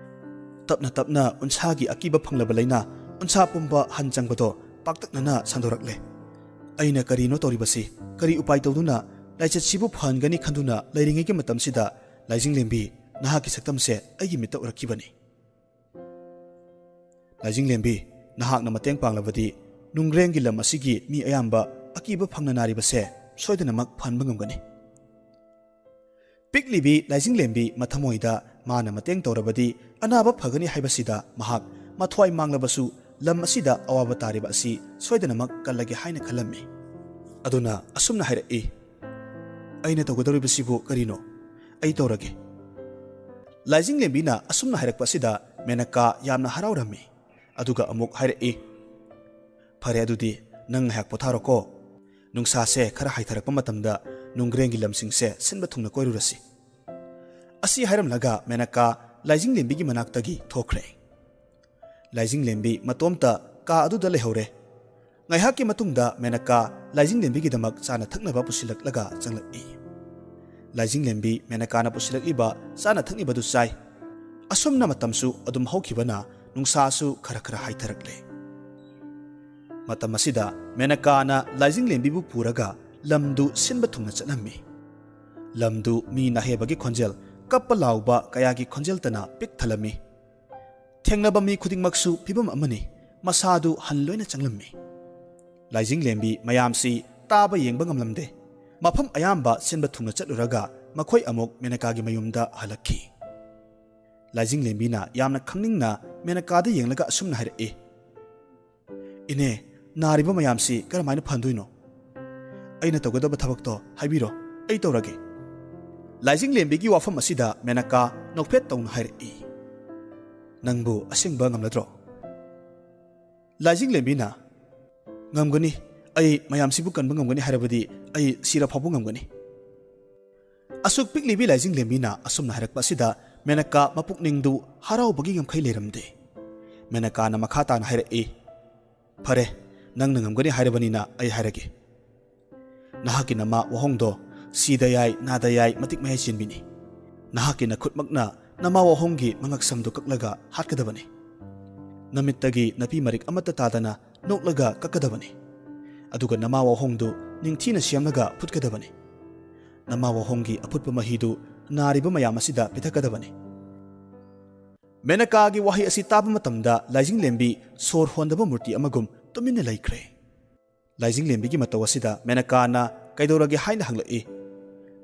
ꯇꯞꯅ ꯇꯞꯅ ꯎꯟꯁꯥꯒꯤ ꯑꯀꯤꯕ ꯐꯪꯂꯕ ꯂꯥꯏꯅꯥ ꯎꯟꯁꯥ ꯄꯨꯝꯕ ꯍꯟ ꯆꯪꯕꯗꯣ ꯄꯥꯛꯇꯛꯅꯅ ꯁꯟꯗꯣꯔꯛꯂꯦ꯫ ꯑꯩꯅ ꯀꯔꯤꯅꯣ ꯇꯧꯔꯤꯕꯁꯤ? ꯀꯔꯤ ꯎꯄꯥꯏ ꯇꯧꯗꯨꯅ ꯂꯥꯏꯆꯠꯁꯤꯕꯨ ꯐꯍꯟꯒꯅꯤ ꯈꯟꯗꯨꯅ ꯂꯩꯔꯤꯉꯩꯒꯤ ꯃꯇꯝꯁꯤꯗ, ꯂꯥꯏꯖꯤꯡꯂꯦꯝꯕꯤ, ꯅꯍꯥꯛꯀꯤ ꯁꯛꯇꯝꯁꯦ ꯑꯩꯒꯤ ꯃꯤꯠꯇ ꯎꯔꯛꯈꯤꯕꯅꯤ꯫ ꯂꯥꯏꯖꯤꯡꯂꯦꯝꯕꯤ, ꯅꯍꯥꯛꯅ ꯃꯇꯦꯡ ꯄꯥꯡꯂꯕꯗꯤ ꯅꯨꯡꯒ꯭ꯔꯦꯡꯒꯤ ꯂꯝ ꯑꯁꯤꯒꯤ ꯃꯤ ꯑꯌꯥꯝꯕ ꯑꯀꯤꯕ ꯐꯪꯅ ꯅꯥꯔꯤꯕꯁꯦ ꯁꯣꯏꯗꯅꯃꯛ ꯐꯍꯟꯕ ꯉꯝꯒꯅꯤ꯫" ꯄꯤꯛꯂꯤꯕꯤ ꯂꯥꯏꯖꯤꯡꯂꯦꯝꯕꯤ ꯃꯊꯃꯣꯏꯗ ꯃꯥꯅ ꯃꯇꯦꯡ ꯇꯧꯔꯕꯗꯤ ꯑꯅꯥꯕ ꯐꯒꯅꯤ ꯍꯥꯏꯕꯁꯤꯗ ꯃꯍꯥꯛ ꯃꯊ꯭ꯋꯥꯏ ꯃꯥꯡꯂꯕꯁꯨ ꯂꯝ ꯑꯁꯤꯗ ꯑꯋꯥꯕ ꯇꯥꯔꯤꯕ ꯑꯁꯤ ꯁꯣꯏꯗꯅꯃꯛ ꯀꯜꯂꯒꯦ ꯍꯥꯏꯅ ꯈꯜꯂꯝꯃꯤ꯫ ꯑꯗꯨꯅ ꯑꯁꯨꯝꯅ ꯍꯥꯏꯔꯛꯏ, "ꯑꯩꯅ ꯇꯧꯒꯗꯧꯔꯤꯕꯁꯤꯕꯨ ꯀꯔꯤꯅꯣ? ꯑꯩ ꯇꯧꯔꯒꯦ꯫" ꯂꯥꯏꯖꯤꯡꯂꯦꯝꯕꯤꯅ ꯑꯁꯨꯝꯅ ꯍꯥꯏꯔꯛꯄ ꯑꯁꯤꯗ ꯃꯦꯅꯀꯥ ꯌꯥꯝꯅ ꯍꯔꯥꯎꯔꯝꯃꯤ꯫ ꯑꯗꯨꯒ ꯑꯃꯨꯛ ꯍꯥꯏꯔꯛꯏ, "ꯐꯔꯦ, ꯑꯗꯨꯗꯤ ꯅꯪ ꯉꯥꯏꯍꯥꯛ ꯄꯣꯊꯥꯔꯣꯀꯣ꯫ ꯅꯨꯡꯁꯥꯁꯦ ꯈꯔ ꯍꯥꯏꯊꯔꯛꯄ ꯃꯇꯝꯗ ꯅꯨꯡꯒ꯭ꯔꯦꯡꯒꯤ ꯂꯝꯁꯤꯡꯁꯦ ꯁꯤꯟꯕ ꯊꯨꯡꯅ ꯀꯣꯏꯔꯨꯔꯁꯤ꯫" ꯑꯁꯤ ꯍꯥꯏꯔꯝꯂꯒ ꯃꯦꯅꯀꯥ ꯂꯥꯏꯖꯤꯡꯂꯦꯝꯕꯤꯒꯤ ꯃꯅꯥꯛꯇꯒꯤ ꯊꯣꯛꯈ꯭ꯔꯦ꯫ ꯂꯥꯏꯖꯤꯡꯂꯦꯝꯕꯤ ꯃꯇꯣꯝꯇ ꯀꯥ ꯑꯗꯨꯗ ꯂꯩꯍꯧꯔꯦ꯫ ꯉꯥꯏꯍꯥꯛꯀꯤ ꯃꯇꯨꯡꯗ ꯃꯦꯅꯀꯥ ꯂꯥꯏꯖꯤꯡꯂꯦꯝꯕꯤꯒꯤꯗꯃꯛ ꯆꯥꯅ ꯊꯛꯅꯕ ꯄꯨꯁꯤꯜꯂꯛꯂꯒ ꯆꯪꯂꯛꯏ꯫ ꯂꯥꯏꯖꯤꯡꯂꯦꯝꯕꯤ ꯃꯦꯅꯀꯥꯅ ꯄꯨꯁꯤꯜꯂꯛꯂꯤꯕ ꯆꯥꯅ ꯊꯛꯅꯕꯗꯨ ꯆꯥꯏ꯫ ꯑꯁꯨꯝꯅ ꯃꯇꯝꯁꯨ ꯑꯗꯨꯝ ꯍꯧꯈꯤꯕꯅ ꯅꯨꯡꯁꯥꯁꯨ ꯈꯔ ꯈꯔ ꯍꯥꯏꯊꯔꯛꯂꯦ꯫ ꯃꯇꯝ ꯑꯁꯤꯗ ꯃꯦꯅꯀꯥꯅ ꯂꯥꯏꯖꯤꯡꯂꯦꯝꯕꯤꯕꯨ ꯄꯨꯔꯒ ꯂꯝꯗꯨ ꯁꯤꯟꯕ ꯊꯨꯡꯅ ꯆꯠꯂꯝꯃꯤ꯫ ꯂꯝꯗꯨ ꯃꯤ ꯅꯥꯍꯦꯕꯒꯤ ꯈꯣꯟꯖꯦꯜ, ꯀꯞꯄ ꯂꯥꯎꯕ ꯀꯌꯥꯒꯤ ꯈꯣꯟꯖꯦꯜꯇꯅ ꯄꯤꯛ ꯊꯜꯂꯝꯃꯤ꯫ ꯊꯦꯡꯅꯕ ꯃꯤ ꯈꯨꯗꯤꯡꯃꯛꯁꯨ ꯐꯤꯕꯝ ꯑꯃꯅꯤ, ꯃꯁꯥꯗꯨ ꯍꯟ ꯂꯣꯏꯅ ꯆꯪꯂꯝꯃꯤ꯫ ꯂꯥꯏꯖꯤꯡꯂꯦꯝꯕꯤ ꯃꯌꯥꯝꯁꯤ ꯇꯥꯕ ꯌꯦꯡꯕ ꯉꯝꯂꯝꯗꯦ꯫ ꯃꯐꯝ ꯑꯌꯥꯝꯕ ꯁꯤꯟꯕ ꯊꯨꯡꯅ ꯆꯠꯂꯨꯔꯒ ꯃꯈꯣꯏ ꯑꯃꯨꯛ ꯃꯦꯅꯀꯥꯒꯤ ꯃꯌꯨꯝꯗ ꯍꯜꯂꯛꯈꯤ꯫ ꯂꯥꯏꯖꯤꯡꯂꯦꯝꯕꯤꯅ ꯌꯥꯝꯅ ꯈꯪꯅꯤꯡꯅ ꯃꯦꯅꯀꯥꯗ ꯌꯦꯡꯂꯒ ꯑꯁꯨꯝꯅ ꯍꯥꯏꯔꯛꯏ, "ꯏꯅꯦ, ꯅꯥꯔꯤꯕ ꯃꯌꯥꯝꯁꯤ ꯀꯔꯝꯍꯥꯏꯅ ꯐꯍꯟꯗꯣꯏꯅꯣ? ꯑꯩꯅ ꯇꯧꯒꯗꯕ ꯊꯕꯛꯇꯣ ꯍꯥꯏꯕꯤꯔꯣ, ꯑꯩ ꯇꯧꯔꯒꯦ꯫" ꯂꯥꯏꯖꯤꯡꯂꯦꯝꯕꯤꯒꯤ ꯋꯥꯐꯝ ꯑꯁꯤꯗ ꯃꯦꯅꯀꯥ ꯅꯣꯛꯐꯦꯠ ꯇꯧꯅ ꯍꯥꯏꯔꯛꯏ, "ꯅꯪꯕꯨ ꯑꯁꯦꯡꯕ ꯉꯝꯂꯗ꯭ꯔꯣ?" ꯂꯥꯏꯖꯤꯡꯂꯦꯝꯕꯤꯅ, "ꯉꯝꯒꯅꯤ, ꯑꯩ ꯃꯌꯥꯝꯁꯤꯕꯨ ꯀꯟꯕ ꯉꯝꯒꯅꯤ ꯍꯥꯏꯔꯕꯗꯤ ꯑꯩ ꯁꯤꯔ ꯐꯥꯎꯕ ꯉꯝꯒꯅꯤ꯫" ꯑꯁꯨꯛ ꯄꯤꯛꯂꯤꯕꯤ ꯂꯥꯏꯖꯤꯡꯂꯦꯝꯕꯤꯅ ꯑꯁꯨꯝꯅ ꯍꯥꯏꯔꯛꯄ ꯑꯁꯤꯗ ꯃꯦꯅꯀꯥ ꯃꯄꯨꯛꯅꯤꯡꯗꯨ ꯍꯔꯥꯎꯕꯒꯤ ꯉꯝꯈꯩ ꯂꯩꯔꯝꯗꯦ꯫ ꯃꯦꯅꯀꯥꯅ ꯃꯈꯥ ꯇꯥꯅ ꯍꯥꯏꯔꯛꯏ, "ꯐꯔꯦ, ꯅꯪꯅ ꯉꯝꯒꯅꯤ ꯍꯥꯏꯔꯕꯅꯤꯅ ꯑꯩ ꯍꯥꯏꯔꯒꯦ꯫ ꯅꯍꯥꯛꯀꯤ ꯅꯃꯥ ꯋꯥꯍꯣꯡꯗꯣ ꯁꯤꯗ ꯌꯥꯏ, ꯅꯥꯗ ꯌꯥꯏ, ꯃꯇꯤꯛ ꯃꯌꯥꯏ ꯆꯦꯟꯕꯤꯅꯤ꯫ ꯅꯍꯥꯛꯀꯤ ꯅꯈꯨꯠꯃꯛꯅ ꯅꯃꯥ ꯋꯥꯍꯣꯡꯒꯤ ꯃꯉꯛꯁꯝꯗꯨ ꯀꯛꯂꯒ ꯍꯥꯠꯀꯗꯕꯅꯤ꯫ ꯅꯃꯤꯠꯇꯒꯤ ꯅꯄꯤ ꯃꯔꯤꯛ ꯑꯃꯠꯇ ꯇꯥꯗꯅ ꯅꯣꯛꯂꯒ ꯀꯛꯀꯗꯕꯅꯤ꯫ ꯑꯗꯨꯒ ꯅꯃꯥ ꯋꯥꯍꯣꯡꯗꯨ ꯅꯤꯡꯊꯤꯅ ꯁꯦꯝꯂꯒ ꯐꯨꯠꯀꯗꯕꯅꯤ꯫ ꯅꯃꯥ ꯋꯥꯍꯣꯡꯒꯤ ꯑꯐꯨꯠꯄ ꯃꯍꯤꯗꯨ ꯅꯥꯔꯤꯕ ꯃꯌꯥꯝ ꯑꯁꯤꯗ ꯄꯤꯊꯛꯀꯗꯕꯅꯤ꯫" ꯃꯦꯅꯀꯥꯒꯤ ꯋꯥꯍꯩ ꯑꯁꯤ ꯇꯥꯕ ꯃꯇꯝꯗ ꯂꯥꯏꯖꯤꯡꯂꯦꯝꯕꯤ ꯁꯣꯔ ꯍꯣꯟꯗꯕ ꯃꯨꯔꯇꯤ ꯑꯃꯒꯨꯝ ꯇꯨꯃꯤꯟꯅ ꯂꯩꯈ꯭ꯔꯦ꯫ ꯂꯥꯏꯖꯤꯡꯂꯦꯝꯕꯤꯒꯤ ꯃꯇꯧ ꯑꯁꯤꯗ ꯃꯦꯅꯀꯥꯅ "ꯀꯩꯗꯧꯔꯒꯦ?" ꯍꯥꯏꯅ ꯍꯪꯂꯛꯏ꯫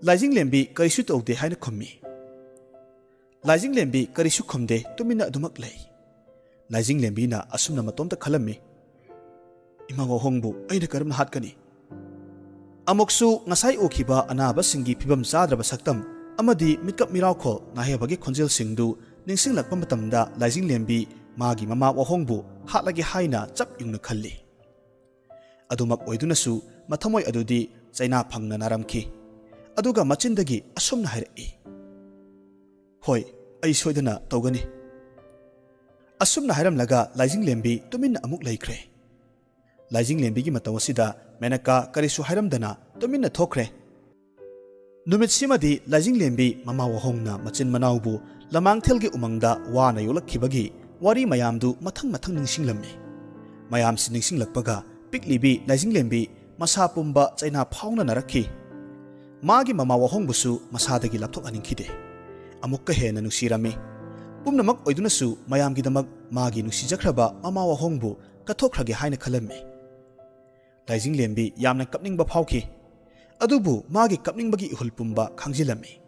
ꯂꯥꯏꯖꯤꯡꯂꯦꯝꯕꯤ "ꯀꯔꯤꯁꯨ ꯇꯧꯗꯦ" ꯍꯥꯏꯅ ꯈꯨꯝꯃꯤ꯫ ꯂꯥꯏꯖꯤꯡꯂꯦꯝꯕꯤ ꯀꯔꯤꯁꯨ ꯈꯨꯝꯗꯦ, ꯇꯨꯃꯤꯟꯅ ꯑꯗꯨꯃꯛ ꯂꯩ꯫ ꯂꯥꯏꯖꯤꯡꯂꯦꯝꯕꯤꯅ ꯑꯁꯨꯝꯅ ꯃꯇꯣꯝꯇ ꯈꯜꯂꯝꯃꯤ, "ꯏꯃꯥ ꯋꯥꯍꯣꯡꯕꯨ ꯑꯩꯅ ꯀꯔꯝꯅ ꯍꯥꯠꯀꯅꯤ?" ꯑꯃꯨꯛꯁꯨ ꯉꯁꯥꯏ ꯎꯈꯤꯕ ꯑꯅꯥꯕꯁꯤꯡꯒꯤ ꯐꯤꯕꯝ ꯆꯥꯗ꯭ꯔꯕ ꯁꯛꯇꯝ ꯑꯃꯗꯤ ꯃꯤꯠꯀꯞ ꯃꯤꯔꯥꯎꯈꯣꯜ ꯅꯥꯍꯦꯕꯒꯤ ꯈꯣꯟꯖꯦꯜꯁꯤꯡꯗꯨ ꯅꯤꯡꯁꯤꯡꯂꯛꯄ ꯃꯇꯝꯗ ꯂꯥꯏꯖꯤꯡꯂꯦꯝꯕꯤ ꯃꯥꯒꯤ ꯃꯃꯥ ꯋꯥꯍꯣꯡꯕꯨ ꯍꯥꯠꯂꯒꯦ ꯍꯥꯏꯅ ꯆꯞ ꯌꯨꯡꯅ ꯈꯜꯂꯤ꯫ ꯑꯗꯨꯃꯛ ꯑꯣꯏꯗꯨꯅꯁꯨ ꯃꯊꯃꯣꯏ ꯑꯗꯨꯗꯤ ꯆꯩꯅꯥ ꯐꯪꯅ ꯅꯥꯔꯝꯈꯤ꯫ ꯑꯗꯨꯒ ꯃꯆꯤꯟꯗꯒꯤ ꯑꯁꯨꯝꯅ ꯍꯥꯏꯔꯛꯏ, "ꯍꯣꯏ, ꯑꯩ ꯁꯣꯏꯗꯅ ꯇꯧꯒꯅꯤ꯫" ꯑꯁꯨꯝꯅ ꯍꯥꯏꯔꯝꯂꯒ ꯂꯥꯏꯖꯤꯡꯂꯦꯝꯕꯤ ꯇꯨꯃꯤꯟꯅ ꯑꯃꯨꯛ ꯂꯩꯈ꯭ꯔꯦ꯫ ꯂꯥꯏꯖꯤꯡꯂꯦꯝꯕꯤꯒꯤ ꯃꯇꯧ ꯑꯁꯤꯗ ꯃꯦꯅꯀꯥ ꯀꯔꯤꯁꯨ ꯍꯥꯏꯔꯝꯗꯅ ꯇꯨꯃꯤꯟꯅ ꯊꯣꯛꯈ꯭ꯔꯦ꯫ ꯅꯨꯃꯤꯠꯁꯤꯃꯗꯤ ꯂꯥꯏꯖꯤꯡꯂꯦꯝꯕꯤ ꯃꯃꯥ ꯋꯥꯍꯣꯡꯅ ꯃꯆꯤꯟ ꯃꯅꯥꯎꯕꯨ ꯂꯃꯥꯡꯊꯦꯜꯒꯤ ꯎꯃꯪꯗ ꯋꯥꯅ ꯌꯣꯛꯂꯛꯈꯤꯕꯒꯤ ꯋꯥꯔꯤ ꯃꯌꯥꯝꯗꯨ ꯃꯊꯪ ꯃꯊꯪ ꯅꯤꯡꯁꯤꯡꯂꯝꯃꯤ꯫ ꯃꯌꯥꯝꯁꯤ ꯅꯤꯡꯁꯤꯡꯂꯛꯄꯒ ꯄꯤꯛꯂꯤꯕꯤ ꯂꯥꯏꯖꯤꯡꯂꯦꯝꯕꯤ ꯃꯁꯥ ꯄꯨꯝꯕ ꯆꯩꯅꯥ ꯐꯥꯎꯅ ꯅꯥꯔꯛꯈꯤ꯫ ꯃꯥꯒꯤ ꯃꯃꯥ ꯋꯥꯍꯣꯡꯕꯨꯁꯨ ꯃꯁꯥꯗꯒꯤ ꯂꯥꯞꯊꯣꯛꯍꯟꯅꯤꯡꯈꯤꯗꯦ꯫ ꯑꯃꯨꯛꯀ ꯍꯦꯟꯅ ꯅꯨꯡꯁꯤꯔꯝꯃꯤ꯫ ꯄꯨꯝꯅꯃꯛ ꯑꯣꯏꯗꯨꯅꯁꯨ ꯃꯌꯥꯝꯒꯤꯗꯃꯛ ꯃꯥꯒꯤ ꯅꯨꯡꯁꯤꯖꯈ꯭ꯔꯕ ꯃꯃꯥ ꯋꯥꯍꯣꯡꯕꯨ ꯀꯠꯊꯣꯛꯈ꯭ꯔꯒꯦ ꯍꯥꯏꯅ ꯈꯜꯂꯝꯃꯤ꯫ ꯂꯥꯏꯖꯤꯡꯂꯦꯝꯕꯤ ꯌꯥꯝꯅ ꯀꯞꯅꯤꯡꯕ ꯐꯥꯎꯈꯤ꯫ ꯑꯗꯨꯕꯨ ꯃꯥꯒꯤ ꯀꯞꯅꯤꯡꯕꯒꯤ ꯏꯍꯨꯜ ꯄꯨꯝꯕ ꯈꯥꯡꯖꯤꯜꯂꯝꯃꯤ꯫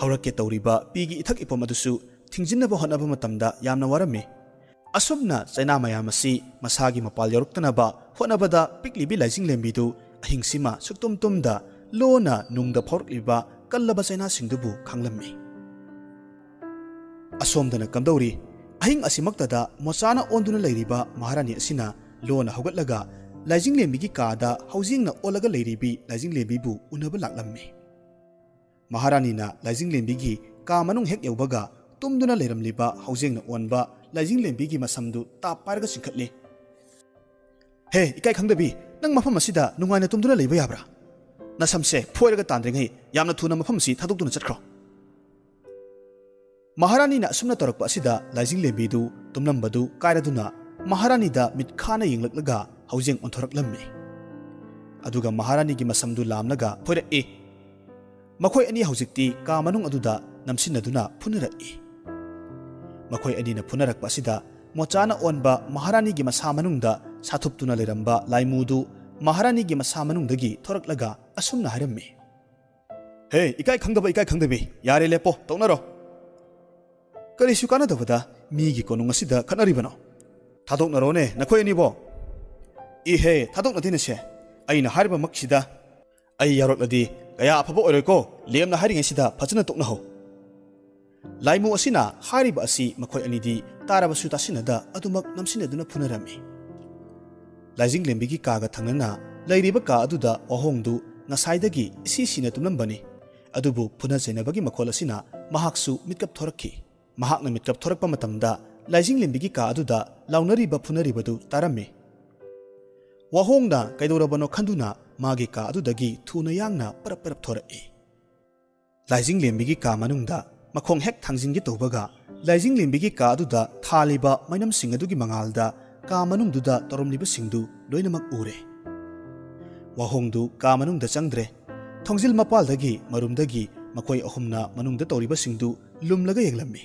ꯍꯧꯔꯛꯀꯦ ꯇꯧꯔꯤꯕ ꯄꯤꯒꯤ ꯏꯊꯛ ꯏꯄꯣꯝ ꯑꯗꯨꯁꯨ ꯊꯤꯡꯖꯤꯟꯅꯕ ꯍꯣꯠꯅꯕ ꯃꯇꯝꯗ ꯌꯥꯝꯅ ꯋꯥꯔꯝꯃꯤ꯫ ꯑꯁꯨꯝꯅ ꯆꯩꯅꯥ ꯃꯌꯥꯝ ꯑꯁꯤ ꯃꯁꯥꯒꯤ ꯃꯄꯥꯜ ꯌꯧꯔꯛꯇꯅꯕ ꯍꯣꯠꯅꯕꯗ ꯄꯤꯛꯂꯤꯕꯤ ꯂꯥꯏꯖꯤꯡꯂꯦꯝꯕꯤꯗꯨ ꯑꯍꯤꯡꯁꯤꯃ ꯁꯨꯛꯇꯨꯝ ꯇꯨꯝꯗ ꯂꯣꯟꯅ ꯅꯨꯡꯗ ꯐꯥꯎꯔꯛꯂꯤꯕ ꯀꯜꯂꯕ ꯆꯩꯅꯥꯁꯤꯡꯗꯨꯕꯨ ꯈꯥꯡꯂꯝꯃꯤ꯫ ꯑꯁꯣꯝꯗꯅ ꯀꯝꯗꯧꯔꯤ? ꯑꯍꯤꯡ ꯑꯁꯤꯃꯛꯇꯗ ꯃꯣꯆꯥꯅ ꯑꯣꯟꯗꯨꯅ ꯂꯩꯔꯤꯕ ꯃꯍꯥꯔꯥꯅꯤ ꯑꯁꯤꯅ ꯂꯣꯟꯅ ꯍꯧꯒꯠꯂꯒ ꯂꯥꯏꯖꯤꯡꯂꯦꯝꯕꯤꯒꯤ ꯀꯥꯗ ꯍꯧꯖꯤꯡꯅ ꯑꯣꯜꯂꯒ ꯂꯩꯔꯤꯕꯤ ꯂꯥꯏꯖꯤꯡꯂꯦꯝꯕꯤꯕꯨ ꯎꯅꯕ ꯂꯥꯛꯂꯝꯃꯤ꯫ ꯃꯍꯥꯔꯥꯅꯤꯅ ꯂꯥꯏꯖꯤꯡꯂꯦꯝꯕꯤꯒꯤ ꯀꯥ ꯃꯅꯨꯡ ꯍꯦꯛ ꯌꯧꯕꯒ ꯇꯨꯝꯗꯨꯅ ꯂꯩꯔꯝꯂꯤꯕ ꯍꯧꯖꯤꯡꯅ ꯑꯣꯟꯕ ꯂꯥꯏꯖꯤꯡꯂꯦꯝꯕꯤꯒꯤ ꯃꯁꯝꯗꯨ ꯇꯥꯞ ꯄꯥꯏꯔꯒ ꯆꯤꯡꯈꯠꯂꯤ꯫ "ꯍꯦ, ꯏꯀꯥꯏ ꯈꯪꯗꯕꯤ, ꯅꯪ ꯃꯐꯝ ꯑꯁꯤꯗ ꯅꯨꯡꯉꯥꯏꯅ ꯇꯨꯝꯗꯨꯅ ꯂꯩꯕ ꯌꯥꯕ꯭ꯔꯥ? ꯅꯁꯝꯁꯦ ꯐꯣꯏꯔꯒ ꯇꯥꯟꯗ꯭ꯔꯤꯉꯩ ꯌꯥꯝꯅ ꯊꯨꯅ ꯃꯐꯝ ꯑꯁꯤ ꯊꯥꯗꯣꯛꯇꯨꯅ ꯆꯠꯈ꯭ꯔꯣ꯫" ꯃꯍꯥꯔꯥꯅꯤꯅ ꯑꯁꯨꯝꯅ ꯇꯧꯔꯛꯄ ꯑꯁꯤꯗ ꯂꯥꯏꯖꯤꯡꯂꯦꯝꯕꯤꯗꯨ ꯇꯨꯝꯂꯝꯕꯗꯨ ꯀꯥꯏꯔꯗꯨꯅ ꯃꯍꯥꯔꯥꯅꯤꯗ ꯃꯤꯠꯈꯥꯅ ꯌꯦꯡꯂꯛꯂꯒ ꯍꯧꯖꯤꯡ ꯑꯣꯟꯊꯣꯔꯛꯂꯝꯃꯤ꯫ ꯑꯗꯨꯒ ꯃꯍꯥꯔꯥꯅꯤꯒꯤ ꯃꯁꯝꯗꯨ ꯂꯥꯝꯂꯒ ꯐꯣꯏꯔꯛꯏ꯫ ꯃꯈꯣꯏ ꯑꯅꯤ ꯍꯧꯖꯤꯛꯇꯤ ꯀꯥ ꯃꯅꯨꯡ ꯑꯗꯨꯗ ꯅꯝꯁꯤꯟꯅꯗꯨꯅ ꯐꯨꯅꯔꯛꯏ꯫ ꯃꯈꯣꯏ ꯑꯅꯤꯅ ꯐꯨꯅꯔꯛꯄ ꯑꯁꯤꯗ ꯃꯣꯆꯥꯅ ꯑꯣꯟꯕ ꯃꯍꯥꯔꯥꯅꯤꯒꯤ ꯃꯁꯥ ꯃꯅꯨꯡꯗ ꯁꯥꯊꯨꯞꯇꯨꯅ ꯂꯩꯔꯝꯕ ꯂꯥꯏꯃꯨꯗꯨ ꯃꯍꯥꯔꯥꯅꯤꯒꯤ ꯃꯁꯥ ꯃꯅꯨꯡꯗꯒꯤ ꯊꯣꯔꯛꯂꯒ ꯑꯁꯨꯝꯅ ꯍꯥꯏꯔꯝꯃꯤ꯫ "ꯍꯦ, ꯏꯀꯥꯏ ꯈꯪꯗꯕ, ꯏꯀꯥꯏ ꯈꯪꯗꯕꯤ, ꯌꯥꯔꯦ, ꯂꯦꯞꯄꯣ, ꯇꯣꯛꯅꯔꯣ꯫ ꯀꯔꯤꯁꯨ ꯀꯥꯟꯅꯗꯕꯗ ꯃꯤꯒꯤ ꯀꯣꯅꯨꯡ ꯑꯁꯤꯗ ꯈꯠꯅꯔꯤꯕꯅꯣ? ꯊꯥꯗꯣꯛꯅꯔꯣꯅꯦ, ꯅꯈꯣꯏ ꯑꯅꯤꯕꯣ꯫" "ꯏꯍꯦ, ꯊꯥꯗꯣꯛꯅꯗꯦꯅꯦꯁꯦ꯫ ꯑꯩꯅ ꯍꯥꯏꯔꯤꯕꯃꯛꯁꯤꯗ ꯑꯩ ꯌꯥꯎꯔꯛꯂꯗꯤ ꯀꯌꯥ ꯑꯐꯕ ꯑꯣꯏꯔꯣꯏꯀꯣ꯫ ꯂꯦꯝꯅ ꯍꯥꯏꯔꯤꯉꯩꯁꯤꯗ ꯐꯖꯅ ꯇꯣꯛꯅꯍꯧ꯫" ꯂꯥꯏꯃꯨ ꯑꯁꯤꯅ ꯍꯥꯏꯔꯤꯕ ꯑꯁꯤ ꯃꯈꯣꯏ ꯑꯅꯤꯗꯤ ꯇꯥꯔꯕꯁꯨ ꯇꯥꯁꯤꯟꯅꯗ ꯑꯗꯨꯃꯛ ꯅꯝꯁꯤꯟꯅꯗꯨꯅ ꯐꯨꯅꯔꯝꯃꯤ꯫ ꯂꯥꯏꯖꯤꯡꯂꯦꯝꯕꯤꯒꯤ ꯀꯥꯒ ꯊꯪꯅꯅ ꯂꯩꯔꯤꯕ ꯀꯥ ꯑꯗꯨꯗ ꯋꯥꯍꯣꯡꯗꯨ ꯉꯁꯥꯏꯗꯒꯤ ꯏꯁꯤ ꯁꯤꯅ ꯇꯨꯝꯂꯝꯕꯅꯤ꯫ ꯑꯗꯨꯕꯨ ꯐꯨꯅ ꯆꯩꯅꯕꯒꯤ ꯃꯈꯣꯜ ꯑꯁꯤꯅ ꯃꯍꯥꯛꯁꯨ ꯃꯤꯠꯀꯞ ꯊꯣꯔꯛꯈꯤ꯫ ꯃꯍꯥꯛꯅ ꯃꯤꯠꯀꯞ ꯊꯣꯔꯛꯄ ꯃꯇꯝꯗ ꯂꯥꯏꯖꯤꯡꯂꯦꯝꯕꯤꯒꯤ ꯀꯥ ꯑꯗꯨꯗ ꯂꯥꯎꯅꯔꯤꯕ ꯐꯨꯅꯔꯤꯕꯗꯨ ꯇꯥꯔꯝꯃꯤ꯫ ꯋꯥꯍꯣꯡꯅ ꯀꯩꯗꯧꯔꯕꯅꯣ ꯈꯟꯗꯨꯅ ꯃꯥꯒꯤ ꯀꯥ ꯑꯗꯨꯗꯒꯤ ꯊꯨꯅ ꯌꯥꯡꯅ ꯄꯔꯞ ꯄꯔꯞ ꯊꯣꯔꯛꯏ꯫ ꯂꯥꯏꯖꯤꯡꯂꯦꯝꯕꯤꯒꯤ ꯀꯥ ꯃꯅꯨꯡꯗ ꯃꯈꯣꯡ ꯍꯦꯛ ꯊꯥꯡꯖꯤꯟꯒꯦ ꯇꯧꯕꯒ, ꯂꯥꯏꯖꯤꯡꯂꯦꯝꯕꯤꯒꯤ ꯀꯥ ꯑꯗꯨꯗ ꯊꯥꯜꯂꯤꯕ ꯃꯩꯅꯝꯁꯤꯡ ꯑꯗꯨꯒꯤ ꯃꯉꯥꯜꯗ ꯀꯥ ꯃꯅꯨꯡꯗꯨꯗ ꯇꯧꯔꯝꯂꯤꯕꯁꯤꯡꯗꯨ ꯂꯣꯏꯅꯃꯛ ꯎꯔꯦ꯫ ꯋꯥꯍꯣꯡꯗꯨ ꯀꯥ ꯃꯅꯨꯡꯗ ꯆꯪꯗ꯭ꯔꯦ꯫ ꯊꯣꯡꯖꯤꯜ ꯃꯄꯥꯜꯗꯒꯤ ꯃꯔꯨꯝꯗꯒꯤ ꯃꯈꯣꯏ ꯑꯍꯨꯝꯅ ꯃꯅꯨꯡꯗ ꯇꯧꯔꯤꯕꯁꯤꯡꯗꯨ ꯂꯨꯝꯂꯒ ꯌꯦꯡꯂꯝꯃꯤ꯫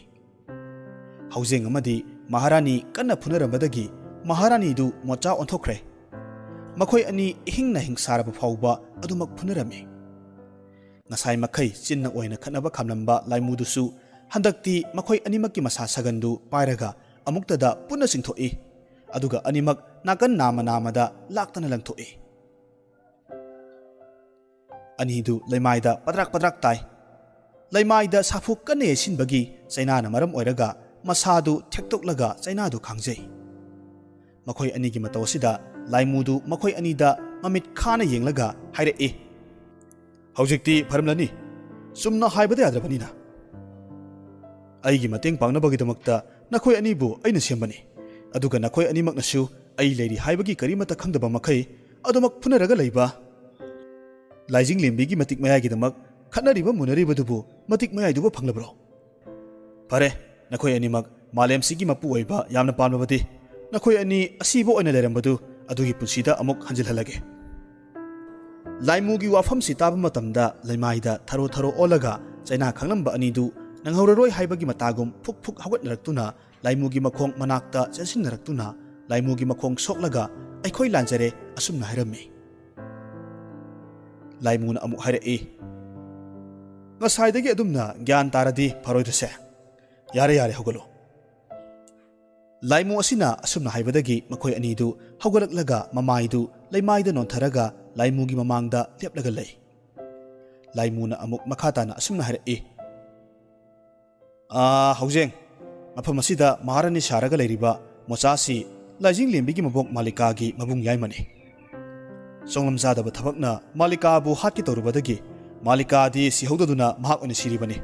ꯍꯧꯖꯤꯡ ꯑꯃꯗꯤ ꯃꯍꯥꯔꯥꯅꯤ ꯀꯟꯅ ꯐꯨꯅꯔꯝꯕꯗꯒꯤ ꯃꯍꯥꯔꯥꯅꯤꯗꯨ ꯃꯣꯆꯥ ꯑꯣꯟꯊꯣꯛꯈ꯭ꯔꯦ꯫ ꯃꯈꯣꯏ ꯑꯅꯤ ꯏꯍꯤꯡ ꯅꯥꯍꯤꯡ ꯁꯥꯔꯕ ꯐꯥꯎꯕ ꯑꯗꯨꯃꯛ ꯐꯨꯅꯔꯝꯃꯤ꯫ ꯉꯁꯥꯏ ꯃꯈꯩ ꯆꯤꯟꯅ ꯑꯣꯏꯅ ꯈꯠꯅꯕ ꯈꯥꯝꯂꯝꯕ ꯂꯥꯏꯃꯨꯗꯨꯁꯨ ꯍꯟꯗꯛꯇꯤ ꯃꯈꯣꯏ ꯑꯅꯤꯃꯛꯀꯤ ꯃꯁꯥ ꯁꯒꯟꯗꯨ ꯄꯥꯏꯔꯒ ꯑꯃꯨꯛꯇꯗ ꯄꯨꯟꯅ ꯆꯤꯡꯊꯣꯛꯏ꯫ ꯑꯗꯨꯒ ꯑꯅꯤꯃꯛ ꯅꯥꯀꯟ ꯅꯥꯝꯃ ꯅꯥꯝꯃꯗ ꯂꯥꯛꯇꯅ ꯂꯪꯊꯣꯛꯏ꯫ ꯑꯅꯤꯗꯨ ꯂꯩꯃꯥꯏꯗ ꯄꯗ꯭ꯔꯥꯛ ꯄꯗ꯭ꯔꯥꯛ ꯇꯥꯏ꯫ ꯂꯩꯃꯥꯏꯗ ꯁꯥꯐꯨ ꯀꯟꯅ ꯌꯩꯁꯤꯟꯕꯒꯤ ꯆꯩꯅꯥꯅ ꯃꯔꯝ ꯑꯣꯏꯔꯒ ꯃꯁꯥꯗꯨ ꯊꯦꯛꯇꯣꯛꯂꯒ ꯆꯩꯅꯥꯗꯨ ꯈꯥꯡꯖꯩ꯫ ꯃꯈꯣꯏ ꯑꯅꯤꯒꯤ ꯃꯇꯧ ꯑꯁꯤꯗ ꯂꯥꯏꯃꯨꯗꯨ ꯃꯈꯣꯏ ꯑꯅꯤꯗ ꯃꯃꯤꯠ ꯈꯥꯅ ꯌꯦꯡꯂꯒ ꯍꯥꯏꯔꯛꯏ, "ꯍꯧꯖꯤꯛꯇꯤ ꯐꯔꯝꯂꯅꯤ꯫ ꯆꯨꯝꯅ ꯍꯥꯏꯕꯗ ꯌꯥꯗ꯭ꯔꯕꯅꯤꯅ꯫ ꯑꯩꯒꯤ ꯃꯇꯦꯡ ꯄꯥꯡꯅꯕꯒꯤꯗꯃꯛꯇ ꯅꯈꯣꯏ ꯑꯅꯤꯕꯨ ꯑꯩꯅ ꯁꯦꯝꯕꯅꯤ꯫ ꯑꯗꯨꯒ ꯅꯈꯣꯏ ꯑꯅꯤꯃꯛꯅꯁꯨ ꯑꯩ ꯂꯩꯔꯤ ꯍꯥꯏꯕꯒꯤ ꯀꯔꯤꯃꯠꯇ ꯈꯪꯗꯕ ꯃꯈꯩ ꯑꯗꯨꯃꯛ ꯐꯨꯅꯔꯒ ꯂꯩꯕ ꯂꯥꯏꯖꯤꯡꯂꯦꯝꯕꯤꯒꯤ ꯃꯇꯤꯛ ꯃꯌꯥꯏꯒꯤꯗꯃꯛ ꯈꯠꯅꯔꯤꯕ ꯃꯨꯟꯅꯔꯤꯕꯗꯨꯕꯨ ꯃꯇꯤꯛ ꯃꯌꯥꯏꯗꯨꯕꯨ ꯐꯪꯂꯕ꯭ꯔꯣ? ꯐꯔꯦ, ꯅꯈꯣꯏ ꯑꯅꯤꯃꯛ ꯃꯥꯂꯦꯝꯁꯤꯒꯤ ꯃꯄꯨ ꯑꯣꯏꯕ ꯌꯥꯝꯅ ꯄꯥꯝꯂꯕꯗꯤ ꯅꯈꯣꯏ ꯑꯅꯤ ꯑꯁꯤꯕ ꯑꯣꯏꯅ ꯂꯩꯔꯝꯕꯗꯨ ꯑꯗꯨꯒꯤ ꯄꯨꯟꯁꯤꯗ ꯑꯃꯨꯛ ꯍꯟꯖꯤꯜꯍꯜꯂꯒꯦ꯫" ꯂꯥꯏꯃꯨꯒꯤ ꯋꯥꯐꯝꯁꯤ ꯇꯥꯕ ꯃꯇꯝꯗ ꯂꯩꯃꯥꯏꯗ ꯊꯔꯣ ꯊꯔꯣ ꯑꯣꯜꯂꯒ ꯆꯩꯅꯥ ꯈꯥꯡꯂꯝꯕ ꯑꯅꯤꯗꯨ ꯅꯪꯍꯧꯔꯔꯣꯏ ꯍꯥꯏꯕꯒꯤ ꯃꯇꯥꯒꯨꯝ ꯐꯨꯛ ꯐꯨꯛ ꯍꯧꯒꯠꯅꯔꯛꯇꯨꯅ ꯂꯥꯏꯃꯨꯒꯤ ꯃꯈꯣꯡ ꯃꯅꯥꯛꯇ ꯆꯦꯟꯁꯤꯟꯅꯔꯛꯇꯨꯅ ꯂꯥꯏꯃꯨꯒꯤ ꯃꯈꯣꯡ ꯁꯣꯛꯂꯒ "ꯑꯩꯈꯣꯏ ꯂꯥꯟꯖꯔꯦ" ꯑꯁꯨꯝꯅ ꯍꯥꯏꯔꯝꯃꯤ꯫ ꯂꯥꯏꯃꯨꯅ ꯑꯃꯨꯛ ꯍꯥꯏꯔꯛꯏ, "ꯉꯁꯥꯏꯗꯒꯤ ꯑꯗꯨꯝꯅ ꯒ꯭ꯌꯥꯟ ꯇꯥꯔꯗꯤ ꯐꯔꯣꯏꯗ꯭ꯔꯁꯦ꯫ ꯌꯥꯔꯦ, ꯌꯥꯔꯦ, ꯍꯧꯒꯠꯂꯣ꯫" ꯂꯥꯏꯃꯨ ꯑꯁꯤꯅ ꯑꯁꯨꯝꯅ ꯍꯥꯏꯕꯗꯒꯤ ꯃꯈꯣꯏ ꯑꯅꯤꯗꯨ ꯍꯧꯒꯠꯂꯛꯂꯒ ꯃꯃꯥꯏꯗꯨ ꯂꯩꯃꯥꯏꯗ ꯅꯣꯟꯊꯔꯒ ꯂꯥꯏꯃꯨꯒꯤ ꯃꯃꯥꯡꯗ ꯂꯦꯞꯂꯒ ꯂꯩ꯫ ꯂꯥꯏꯃꯨꯅ ꯑꯃꯨꯛ ꯃꯈꯥ ꯇꯥꯅ ꯑꯁꯨꯝꯅ ꯍꯥꯏꯔꯛꯏ, "ꯑꯥ, ꯍꯧꯖꯦꯡ, ꯃꯐꯝ ꯑꯁꯤꯗ ꯃꯍꯥꯔꯥꯅꯤ ꯁꯥꯔꯒ ꯂꯩꯔꯤꯕ ꯃꯣꯆꯥꯁꯤ ꯂꯥꯏꯖꯤꯡꯂꯦꯝꯕꯤꯒꯤ ꯃꯕꯣꯛ ꯃꯥꯂꯤꯀꯥꯒꯤ ꯃꯕꯨꯡ ꯌꯥꯏꯃꯅꯤ꯫ ꯆꯣꯡꯂꯝ ꯆꯥꯗꯕ ꯊꯕꯛꯅ ꯃꯥꯂꯤꯀꯥꯕꯨ ꯍꯥꯠꯀꯦ ꯇꯧꯔꯨꯕꯗꯒꯤ ꯃꯥꯂꯤꯀꯥꯗꯤ ꯁꯤꯍꯧꯗꯗꯨꯅ ꯃꯍꯥꯛ ꯑꯣꯏꯅ ꯁꯤꯔꯤꯕꯅꯤ꯫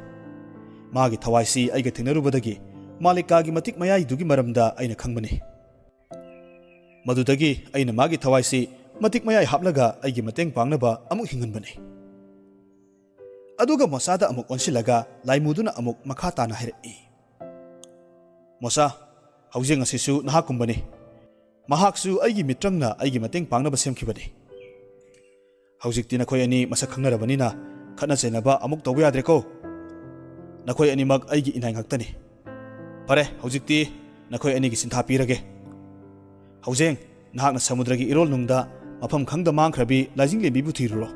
ꯃꯥꯒꯤ ꯊꯋꯥꯏꯁꯤ ꯑꯩꯒ ꯊꯦꯡꯅꯔꯨꯕꯗꯒꯤ ꯃꯥꯂꯤꯀꯥꯒꯤ ꯃꯇꯤꯛ ꯃꯌꯥꯏꯗꯨꯒꯤ ꯃꯔꯝꯗ ꯑꯩꯅ ꯈꯪꯕꯅꯤ꯫ ꯃꯗꯨꯗꯒꯤ ꯑꯩꯅ ꯃꯥꯒꯤ ꯊꯋꯥꯏꯁꯤ ꯃꯇꯤꯛ ꯃꯌꯥꯏ ꯍꯥꯞꯂꯒ ꯑꯩꯒꯤ ꯃꯇꯦꯡ ꯄꯥꯡꯅꯕ ꯑꯃꯨꯛ ꯍꯤꯡꯍꯟꯕꯅꯤ꯫" ꯑꯗꯨꯒ ꯃꯣꯆꯥꯗ ꯑꯃꯨꯛ ꯑꯣꯟꯁꯤꯜꯂꯒ ꯂꯥꯏꯃꯨꯗꯨꯅ ꯑꯃꯨꯛ ꯃꯈꯥ ꯇꯥꯅ ꯍꯥꯏꯔꯛꯏ, "ꯃꯣꯆꯥ, ꯍꯧꯖꯤꯡ ꯑꯁꯤꯁꯨ ꯅꯍꯥꯛꯀꯨꯝꯕꯅꯤ꯫ ꯃꯍꯥꯛꯁꯨ ꯑꯩꯒꯤ ꯃꯤꯇ꯭ꯔꯪꯅ ꯑꯩꯒꯤ ꯃꯇꯦꯡ ꯄꯥꯡꯅꯕ ꯁꯦꯝꯈꯤꯕꯅꯤ꯫ ꯍꯧꯖꯤꯛꯇꯤ ꯅꯈꯣꯏ ꯑꯅꯤ ꯃꯁꯛ ꯈꯪꯅꯔꯕꯅꯤꯅ ꯈꯠꯅ ꯆꯩꯅꯕ ꯑꯃꯨꯛ ꯇꯧꯕ ꯌꯥꯗ꯭ꯔꯦꯀꯣ꯫ ꯅꯈꯣꯏ ꯑꯅꯤꯃꯛ ꯑꯩꯒꯤ ꯏꯅꯥꯏ ꯉꯥꯛꯇꯅꯤ꯫ ꯐꯔꯦ, ꯍꯧꯖꯤꯛꯇꯤ ꯅꯈꯣꯏ ꯑꯅꯤꯒꯤ ꯁꯤꯟꯊꯥ ꯄꯤꯔꯒꯦ꯫ ꯍꯧꯖꯦꯡ, ꯅꯍꯥꯛꯅ ꯁꯃꯨꯗ꯭ꯔꯒꯤ ꯏꯔꯣꯜ ꯅꯨꯡꯗ ꯃꯐꯝ ꯈꯪꯗ ꯃꯥꯡꯈ꯭ꯔꯕꯤ ꯂꯥꯏꯖꯤꯡꯂꯦꯝꯕꯤꯕꯨ ꯊꯤꯔꯨꯔꯣ꯫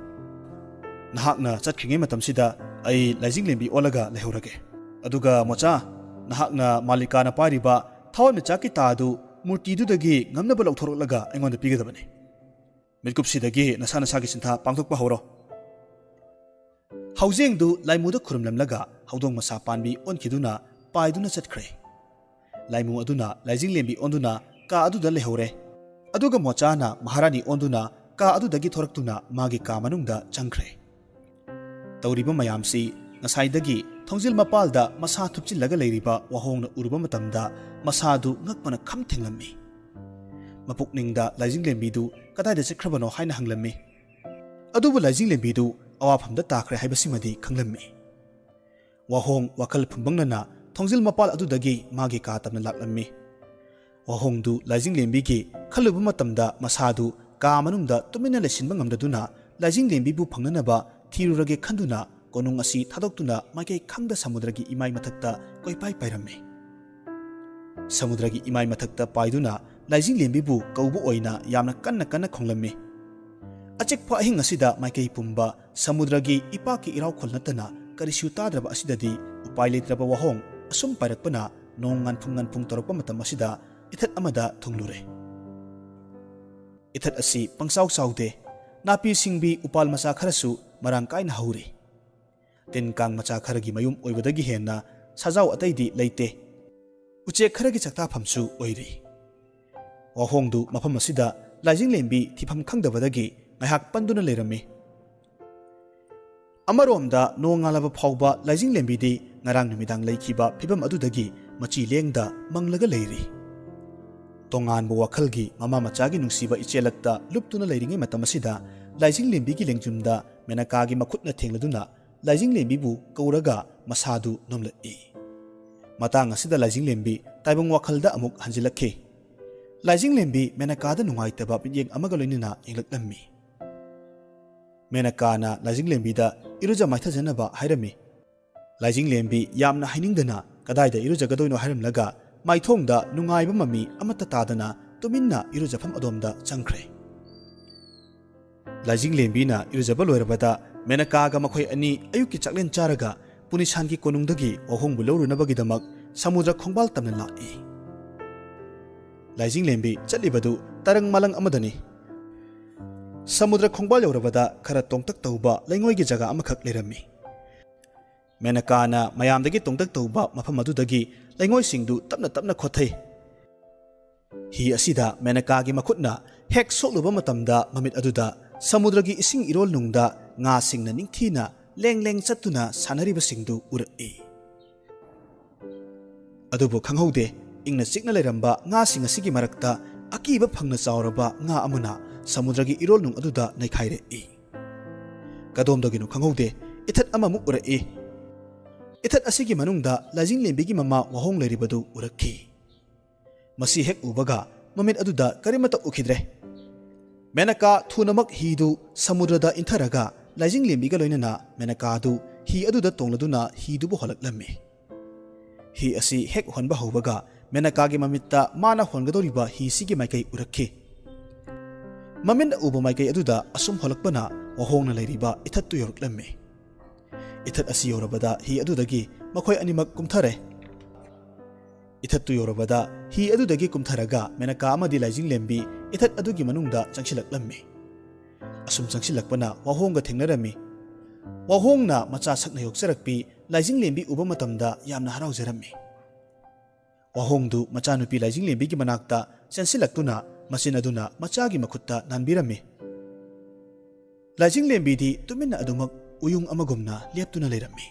ꯅꯍꯥꯛꯅ ꯆꯠꯈ꯭ꯔꯤꯉꯩ ꯃꯇꯝꯁꯤꯗ ꯑꯩ ꯂꯥꯏꯖꯤꯡꯂꯦꯝꯕꯤ ꯑꯣꯜꯂꯒ ꯂꯩꯍꯧꯔꯒꯦ꯫ ꯑꯗꯨꯒ ꯃꯣꯆꯥ, ꯅꯍꯥꯛꯅ ꯃꯥꯂꯤꯀꯥꯅ ꯄꯥꯏꯔꯤꯕ ꯊꯋꯥꯟꯃꯤꯆꯥꯛꯀꯤ ꯇꯥ ꯑꯗꯨ ꯃꯨꯔꯇꯤꯗꯨꯗꯒꯤ ꯉꯝꯅꯕ ꯂꯧꯊꯣꯔꯛꯂꯒ ꯑꯩꯉꯣꯟꯗ ꯄꯤꯒꯗꯕꯅꯤ꯫ ꯃꯤꯠꯀꯨꯞꯁꯤꯗꯒꯤ ꯅꯁꯥ ꯅꯁꯥꯒꯤ ꯁꯤꯟꯊꯥ ꯄꯥꯡꯊꯣꯛꯄ ꯍꯧꯔꯣ꯫ ꯍꯧꯖꯦꯡꯗꯨ ꯂꯥꯏꯃꯨꯗ ꯈꯨꯔꯨꯝꯂꯝꯂꯒ ꯍꯧꯗꯣꯡ ꯃꯁꯥ ꯄꯥꯟꯕꯤ ꯑꯣꯟꯈꯤꯗꯨꯅ ꯄꯥꯏꯗꯨꯅ ꯆꯠꯈ꯭ꯔꯦ꯫ ꯂꯥꯏꯃꯨ ꯑꯗꯨꯅ ꯂꯥꯏꯖꯤꯡꯂꯦꯝꯕꯤ ꯑꯣꯟꯗꯨꯅ ꯀꯥ ꯑꯗꯨꯗ ꯂꯩꯍꯧꯔꯦ꯫ ꯑꯗꯨꯒ ꯃꯣꯆꯥꯅ ꯃꯍꯥꯔꯥꯅꯤ ꯑꯣꯟꯗꯨꯅ ꯀꯥ ꯑꯗꯨꯗꯒꯤ ꯊꯣꯔꯛꯇꯨꯅ ꯃꯥꯒꯤ ꯀꯥ ꯃꯅꯨꯡꯗ ꯆꯪꯈ꯭ꯔꯦ꯫ ꯇꯧꯔꯤꯕ ꯃꯌꯥꯝꯁꯤ ꯉꯁꯥꯏꯗꯒꯤ ꯊꯣꯡꯖꯤꯜ ꯃꯄꯥꯜꯗ ꯃꯁꯥ ꯊꯨꯞꯆꯤꯜꯂꯒ ꯂꯩꯔꯤꯕ ꯋꯥꯍꯣꯡꯅ ꯎꯔꯨꯕ ꯃꯇꯝꯗ ꯃꯁꯥꯗꯨ ꯉꯛꯄꯅ ꯈꯝ ꯊꯦꯡꯂꯝꯃꯤ꯫ ꯃꯄꯨꯛꯅꯤꯡꯗ ꯂꯥꯏꯖꯤꯡꯂꯦꯝꯕꯤꯗꯨ ꯀꯗꯥꯏꯗ ꯆꯠꯈ꯭ꯔꯕꯅꯣ ꯍꯥꯏꯅ ꯍꯪꯂꯝꯃꯤ꯫ ꯑꯗꯨꯕꯨ ꯂꯥꯏꯖꯤꯡꯂꯦꯝꯕꯤꯗꯨ ꯑꯋꯥꯐꯝꯗ ꯇꯥꯈ꯭ꯔꯦ ꯍꯥꯏꯕꯁꯤꯃꯗꯤ ꯈꯪꯂꯝꯃꯤ꯫ ꯋꯥꯍꯣꯡ ꯋꯥꯈꯜ ꯐꯨꯝꯕꯪꯅꯅ ꯊꯣꯡꯖꯤꯜ ꯃꯄꯥꯜ ꯑꯗꯨꯗꯒꯤ ꯃꯥꯒꯤ ꯀꯥ ꯇꯝꯅ ꯂꯥꯛꯂꯝꯃꯤ꯫ ꯋꯥꯍꯣꯡꯗꯨ ꯂꯥꯏꯖꯤꯡꯂꯦꯝꯕꯤꯒꯤ ꯈꯜꯂꯨꯕ ꯃꯇꯝꯗ ꯃꯁꯥꯗꯨ ꯀꯥ ꯃꯅꯨꯡꯗ ꯇꯨꯃꯤꯟꯅ ꯂꯩꯁꯤꯟꯕ ꯉꯝꯗꯗꯨꯅ ꯂꯥꯏꯖꯤꯡꯂꯦꯝꯕꯤꯕꯨ ꯐꯪꯅꯅꯕ ꯊꯤꯔꯨꯔꯒꯦ ꯈꯟꯗꯨꯅ ꯀꯣꯅꯨꯡ ꯑꯁꯤ ꯊꯥꯗꯣꯛꯇꯨꯅ ꯃꯥꯏꯀꯩ ꯈꯪꯗ ꯁꯃꯨꯗ꯭ꯔꯒꯤ ꯏꯃꯥꯏ ꯃꯊꯛꯇ ꯀꯣꯏꯄꯥꯏ ꯄꯥꯏꯔꯝꯃꯤ꯫ ꯁꯃꯨꯗ꯭ꯔꯒꯤ ꯏꯃꯥꯏ ꯃꯊꯛꯇ ꯄꯥꯏꯗꯨꯅ ꯂꯥꯏꯖꯤꯡꯂꯦꯝꯕꯤꯕꯨ ꯀꯧꯕ ꯑꯣꯏꯅ ꯌꯥꯝꯅ ꯀꯟꯅ ꯀꯟꯅ ꯈꯣꯡꯂꯝꯃꯤ꯫ ꯑꯆꯤꯛꯄ ꯑꯍꯤꯡ ꯑꯁꯤꯗ ꯃꯥꯏꯀꯩ ꯄꯨꯝꯕ ꯁꯃꯨꯗ꯭ꯔꯒꯤ ꯏꯄꯥꯛꯀꯤ ꯏꯔꯥꯎꯈꯣꯜ ꯅꯠꯇꯅ ꯀꯔꯤꯁꯨ ꯇꯥꯗ꯭ꯔꯕ ꯑꯁꯤꯗꯗꯤ ꯎꯄꯥꯏ ꯂꯩꯇ꯭ꯔꯕ ꯋꯥꯍꯣꯡ ꯑꯁꯨꯝ ꯄꯥꯏꯔꯛꯄꯅ ꯅꯣꯡ ꯉꯥꯟꯐꯨꯡ ꯉꯥꯟꯐꯨꯡ ꯇꯧꯔꯛꯄ ꯃꯇꯝ ꯑꯁꯤꯗ ꯏꯊꯠ ꯑꯃꯗ ꯊꯨꯡꯂꯨꯔꯦ꯫ ꯏꯊꯠ ꯑꯁꯤ ꯄꯪꯆꯥꯎ ꯆꯥꯎꯗꯦ꯫ ꯅꯥꯄꯤ ꯁꯤꯡꯕꯤ ꯎꯄꯥꯜ ꯃꯆꯥ ꯈꯔꯁꯨ ꯃꯔꯥꯡ ꯀꯥꯏꯅ ꯍꯧꯔꯤ꯫ ꯇꯤꯟ ꯀꯥꯡ ꯃꯆꯥ ꯈꯔꯒꯤ ꯃꯌꯨꯝ ꯑꯣꯏꯕꯗꯒꯤ ꯍꯦꯟꯅ ꯁꯥꯖꯥꯎ ꯑꯇꯩꯗꯤ ꯂꯩꯇꯦ꯫ ꯎꯆꯦꯛ ꯈꯔꯒꯤ ꯆꯥꯛꯇꯥꯐꯝꯁꯨ ꯑꯣꯏꯔꯤ꯫ ꯋꯥꯍꯣꯡꯗꯨ ꯃꯐꯝ ꯑꯁꯤꯗ ꯂꯥꯏꯖꯤꯡꯂꯦꯝꯕꯤ ꯊꯤꯐꯝ ꯈꯪꯗꯕꯗꯒꯤ ꯉꯥꯏꯍꯥꯛ ꯄꯟꯗꯨꯅ ꯂꯩꯔꯝꯃꯤ꯫ ꯑꯃꯔꯣꯝꯗ ꯅꯣꯡꯉꯥꯜꯂꯕ ꯐꯥꯎꯕ ꯂꯥꯏꯖꯤꯡꯂꯦꯝꯕꯤꯗꯤ ꯉꯔꯥꯡ ꯅꯨꯃꯤꯗꯥꯡ ꯂꯩꯈꯤꯕ ꯐꯤꯕꯝ ꯑꯗꯨꯗꯒꯤ ꯃꯆꯤ ꯂꯦꯡꯗ ꯃꯪꯂꯒ ꯂꯩꯔꯤ꯫ ꯇꯣꯉꯥꯟꯕ ꯋꯥꯈꯜꯒꯤ ꯃꯃꯥ ꯃꯆꯥꯒꯤ ꯅꯨꯡꯁꯤꯕ ꯏꯆꯦꯜꯂꯛꯇ ꯂꯨꯞꯇꯨꯅ ꯂꯩꯔꯤꯉꯩ ꯃꯇꯝ ꯑꯁꯤꯗ ꯂꯥꯏꯖꯤꯡꯂꯦꯝꯕꯤꯒꯤ ꯂꯦꯡꯖꯨꯝꯗ ꯃꯦꯅꯀꯥꯒꯤ ꯃꯈꯨꯠꯅ ꯊꯦꯡꯂꯗꯨꯅ ꯂꯥꯏꯖꯤꯡꯂꯦꯝꯕꯤꯕꯨ ꯀꯧꯔꯒ ꯃꯁꯥꯗꯨ ꯅꯣꯝꯂꯛꯏ꯫ ꯃꯇꯥꯡ ꯑꯁꯤꯗ ꯂꯥꯏꯖꯤꯡꯂꯦꯝꯕꯤ ꯇꯥꯏꯕꯪ ꯋꯥꯈꯜꯗ ꯑꯃꯨꯛ ꯍꯟꯖꯤꯜꯂꯛꯈꯤ꯫ ꯂꯥꯏꯖꯤꯡꯂꯦꯝꯕꯤ ꯃꯦꯅꯀꯥꯗ ꯅꯨꯡꯉꯥꯏꯇꯕ ꯃꯤꯠꯌꯦꯡ ꯑꯃꯒ ꯂꯣꯏꯅꯅ ꯌꯦꯡꯂꯛꯂꯝꯃꯤ꯫ ꯃꯦꯅꯀꯥꯅ ꯂꯥꯏꯖꯤꯡꯂꯦꯝꯕꯤꯗ ꯏꯔꯨꯖ ꯃꯥꯏꯊꯖꯅꯕ ꯍꯥꯏꯔꯝꯃꯤ꯫ ꯂꯥꯏꯖꯤꯡꯂꯦꯝꯕꯤ ꯌꯥꯝꯅ ꯍꯥꯏꯅꯤꯡꯗꯅ ꯀꯗꯥꯏꯗ ꯏꯔꯨꯖꯒꯗꯣꯏꯅꯣ ꯍꯥꯏꯔꯝꯂꯒ ꯃꯥꯏꯊꯣꯡꯗ ꯅꯨꯡꯉꯥꯏꯕ ꯃꯃꯤ ꯑꯃꯠꯇ ꯇꯥꯗꯅ ꯇꯨꯃꯤꯟꯅ ꯏꯔꯨꯖꯐꯝ ꯑꯗꯣꯝꯗ ꯆꯪꯈ꯭ꯔꯦ꯫ ꯂꯥꯏꯖꯤꯡꯂꯦꯝꯕꯤꯅ ꯏꯔꯨꯖꯕ ꯂꯣꯏꯔꯕꯗ ꯃꯦꯅꯀꯥꯒ ꯃꯈꯣꯏ ꯑꯅꯤ ꯑꯌꯨꯛꯀꯤ ꯆꯥꯛꯂꯦꯟ ꯆꯥꯔꯒ ꯄꯨꯅꯤꯁꯥꯟꯒꯤ ꯀꯣꯅꯨꯡꯗꯒꯤ ꯋꯥꯍꯣꯡꯕꯨ ꯂꯧꯔꯨꯅꯕꯒꯤꯗꯃꯛ ꯁꯃꯨꯗ꯭ꯔ ꯈꯣꯡꯕꯥꯜ ꯇꯝꯅ ꯂꯥꯛꯏ꯫ ꯂꯥꯏꯖꯤꯡꯂꯦꯝꯕꯤ ꯆꯠꯂꯤꯕꯗꯨ ꯇꯔꯪ ꯃꯥꯂꯪ ꯑꯃꯗꯅꯤ꯫ ꯁꯃꯨꯗ꯭ꯔ ꯈꯣꯡꯕꯥꯜ ꯌꯧꯔꯕꯗ ꯈꯔ ꯇꯣꯡꯇꯛ ꯇꯧꯕ ꯂꯩꯉꯣꯏꯒꯤ ꯖꯒꯥ ꯑꯃꯈꯛ ꯂꯩꯔꯝꯃꯤ꯫ ꯃꯦꯅꯀꯥꯅ ꯃꯌꯥꯝꯗꯒꯤ ꯇꯣꯡꯇꯛ ꯇꯧꯕ ꯃꯐꯝ ꯑꯗꯨꯗꯒꯤ ꯂꯩꯉꯣꯏꯁꯤꯡꯗꯨ ꯇꯞꯅ ꯇꯞꯅ ꯈꯣꯠꯊꯩ꯫ ꯍꯤ ꯑꯁꯤꯗ ꯃꯦꯅꯀꯥꯒꯤ ꯃꯈꯨꯠꯅ ꯍꯦꯛ ꯁꯣꯛꯂꯨꯕ ꯃꯇꯝꯗ ꯃꯃꯤꯠ ꯑꯗꯨꯗ ꯁꯃꯨꯗ꯭ꯔꯒꯤ ꯏꯁꯤꯡ ꯏꯔꯣꯜꯅꯨꯡꯗ ꯉꯥꯁꯤꯡꯅ ꯅꯤꯡꯊꯤꯅ ꯂꯦꯡ ꯂꯦꯡ ꯆꯠꯇꯨꯅ ꯁꯥꯟꯅꯔꯤꯕꯁꯤꯡꯗꯨ ꯎꯔꯛꯏ꯫ ꯑꯗꯨꯕꯨ ꯈꯪꯍꯧꯗꯦ, ꯏꯪꯅ ꯆꯤꯛꯅ ꯂꯩꯔꯝꯕ ꯉꯥꯁꯤꯡ ꯑꯁꯤꯒꯤ ꯃꯔꯛꯇ ꯑꯀꯤꯕ ꯐꯪꯅ ꯆꯥꯎꯔꯕ ꯉꯥ ꯑꯃꯅ ꯁꯃꯨꯗ꯭ꯔꯒꯤ ꯏꯔꯣꯜꯅꯨꯡ ꯑꯗꯨꯗ ꯅꯩꯈꯥꯏꯔꯛꯏ꯫ ꯀꯗꯣꯝꯗꯒꯤꯅꯣ ꯈꯪꯍꯧꯗꯦ, ꯏꯊꯠ ꯑꯃꯃꯨꯛ ꯎꯔꯛꯏ꯫ ꯏꯊꯠ ꯑꯁꯤꯒꯤ ꯃꯅꯨꯡꯗ ꯂꯥꯏꯖꯤꯡꯂꯦꯝꯕꯤꯒꯤ ꯃꯃꯥ ꯋꯥꯍꯣꯡ ꯂꯩꯔꯤꯕꯗꯨ ꯎꯔꯛꯈꯤ꯫ ꯃꯁꯤ ꯍꯦꯛ ꯎꯕꯒ ꯃꯃꯤꯠ ꯑꯗꯨꯗ ꯀꯔꯤꯃꯠꯇ ꯎꯈꯤꯗ꯭ꯔꯦ꯫ ꯃꯦꯅꯀꯥ ꯊꯨꯅꯃꯛ ꯍꯤꯗꯨ ꯁꯃꯨꯗ꯭ꯔꯗ ꯏꯟꯊꯔꯒ ꯂꯥꯏꯖꯤꯡꯂꯦꯝꯕꯤꯒ ꯂꯣꯏꯅꯅ ꯃꯦꯅꯀꯥꯗꯨ ꯍꯤ ꯑꯗꯨꯗ ꯇꯣꯡꯂꯗꯨꯅ ꯍꯤꯗꯨꯕꯨ ꯍꯣꯜꯂꯛꯂꯝꯃꯤ꯫ ꯍꯤ ꯑꯁꯤ ꯍꯦꯛ ꯍꯣꯟꯕ ꯍꯧꯕꯒ ꯃꯦꯅꯀꯥꯒꯤ ꯃꯃꯤꯠꯇ ꯃꯥꯅ ꯍꯣꯟꯒꯗꯧꯔꯤꯕ ꯍꯤꯁꯤꯒꯤ ꯃꯥꯏꯀꯩ ꯎꯔꯛꯈꯤ꯫ ꯃꯃꯤꯠꯅ ꯎꯕ ꯃꯥꯏꯀꯩ ꯑꯗꯨꯗ ꯑꯁꯨꯝ ꯍꯣꯜꯂꯛꯄꯅ ꯋꯥꯍꯣꯡꯅ ꯂꯩꯔꯤꯕ ꯏꯊꯠꯇꯨ ꯌꯧꯔꯛꯂꯝꯃꯤ꯫ ꯏꯊꯠ ꯑꯁꯤ ꯌꯧꯔꯕꯗ ꯍꯤ ꯑꯗꯨꯗꯒꯤ ꯃꯈꯣꯏ ꯑꯅꯤꯃꯛ ꯀꯨꯝꯊꯔꯦ꯫ ꯏꯊꯠꯇꯨ ꯌꯧꯔꯕꯗ ꯍꯤ ꯑꯗꯨꯗꯒꯤ ꯀꯨꯝꯊꯔꯒ ꯃꯦꯅꯀꯥ ꯑꯃꯗꯤ ꯂꯥꯏꯖꯤꯡꯂꯦꯝꯕꯤ ꯏꯊꯠ ꯑꯗꯨꯒꯤ ꯃꯅꯨꯡꯗ ꯆꯪꯁꯤꯜꯂꯛꯂꯝꯃꯤ꯫ ꯑꯁꯨꯝ ꯆꯪꯁꯤꯜꯂꯛꯄꯅ ꯋꯥꯍꯣꯡꯒ ꯊꯦꯡꯅꯔꯝꯃꯤ꯫ ꯋꯥꯍꯣꯡꯅ ꯃꯆꯥ ꯁꯛꯅ ꯌꯣꯛꯆꯔꯛꯄꯤ ꯂꯥꯏꯖꯤꯡꯂꯦꯝꯕꯤ ꯎꯕ ꯃꯇꯝꯗ ꯌꯥꯝꯅ ꯍꯔꯥꯎꯖꯔꯝꯃꯤ꯫ ꯋꯥꯍꯣꯡꯗꯨ ꯃꯆꯥꯅꯨꯄꯤ ꯂꯥꯏꯖꯤꯡꯂꯦꯝꯕꯤꯒꯤ ꯃꯅꯥꯛꯇ ꯆꯦꯟꯁꯤꯜꯂꯛꯇꯨꯅ ꯃꯆꯤꯟ ꯑꯗꯨꯅ ꯃꯆꯥꯒꯤ ꯃꯈꯨꯠꯇ ꯅꯥꯟꯕꯤꯔꯝꯃꯤ꯫ ꯂꯥꯏꯖꯤꯡꯂꯦꯝꯕꯤꯗꯤ ꯇꯨꯃꯤꯟꯅ ꯑꯗꯨꯃꯛ ꯎꯌꯨꯡ ꯑꯃꯒꯨꯝꯅ ꯂꯦꯞꯇꯨꯅ ꯂꯩꯔꯝꯃꯤ꯫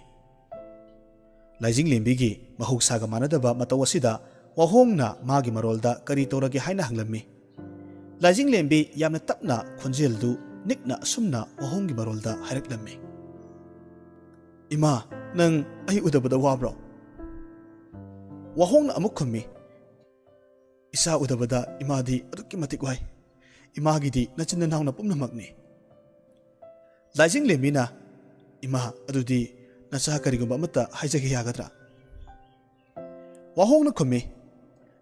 ꯂꯥꯏꯖꯤꯡꯂꯦꯝꯕꯤꯒꯤ ꯃꯍꯧꯁꯥꯒ ꯃꯥꯟꯅꯗꯕ ꯃꯇꯧ ꯑꯁꯤꯗ ꯋꯥꯍꯣꯡꯅ ꯃꯥꯒꯤ ꯃꯔꯣꯜꯗ ꯀꯔꯤ ꯇꯧꯔꯒꯦ ꯍꯥꯏꯅ ꯍꯪꯂꯝꯃꯤ꯫ ꯂꯥꯏꯖꯤꯡꯂꯦꯝꯕꯤ ꯌꯥꯝꯅ ꯇꯞꯅ ꯈꯣꯟꯖꯦꯜꯗꯨ ꯅꯤꯛꯅ ꯑꯁꯨꯝꯅ ꯋꯥꯍꯣꯡꯒꯤ ꯃꯔꯣꯜꯗ ꯍꯥꯏꯔꯛꯂꯝꯃꯤ, "ꯏꯃꯥ, ꯅꯪ ꯑꯩ ꯎꯗꯕꯗ ꯋꯥꯕ꯭ꯔꯣ?" ꯋꯥꯍꯣꯡꯅ ꯑꯃꯨꯛ ꯈꯨꯝꯃꯤ, "ꯏꯆꯥ ꯎꯗꯕꯗ ꯏꯃꯥꯗꯤ ꯑꯗꯨꯛꯀꯤ ꯃꯇꯤꯛ ꯋꯥꯏ꯫ ꯏꯃꯥꯒꯤꯗꯤ ꯅꯆꯤꯟ ꯅꯅꯥꯎꯅ ꯄꯨꯝꯅꯃꯛꯅꯤ꯫" ꯂꯥꯏꯖꯤꯡꯂꯦꯝꯕꯤꯅ, "ꯏꯃꯥ, ꯑꯗꯨꯗꯤ ꯅꯆꯥ ꯀꯔꯤꯒꯨꯝꯕ ꯑꯃꯠꯇ ꯍꯥꯏꯖꯒꯦ ꯌꯥꯒꯗ꯭ꯔꯥ?" ꯋꯥꯍꯣꯡꯅ ꯈꯨꯝꯃꯤ,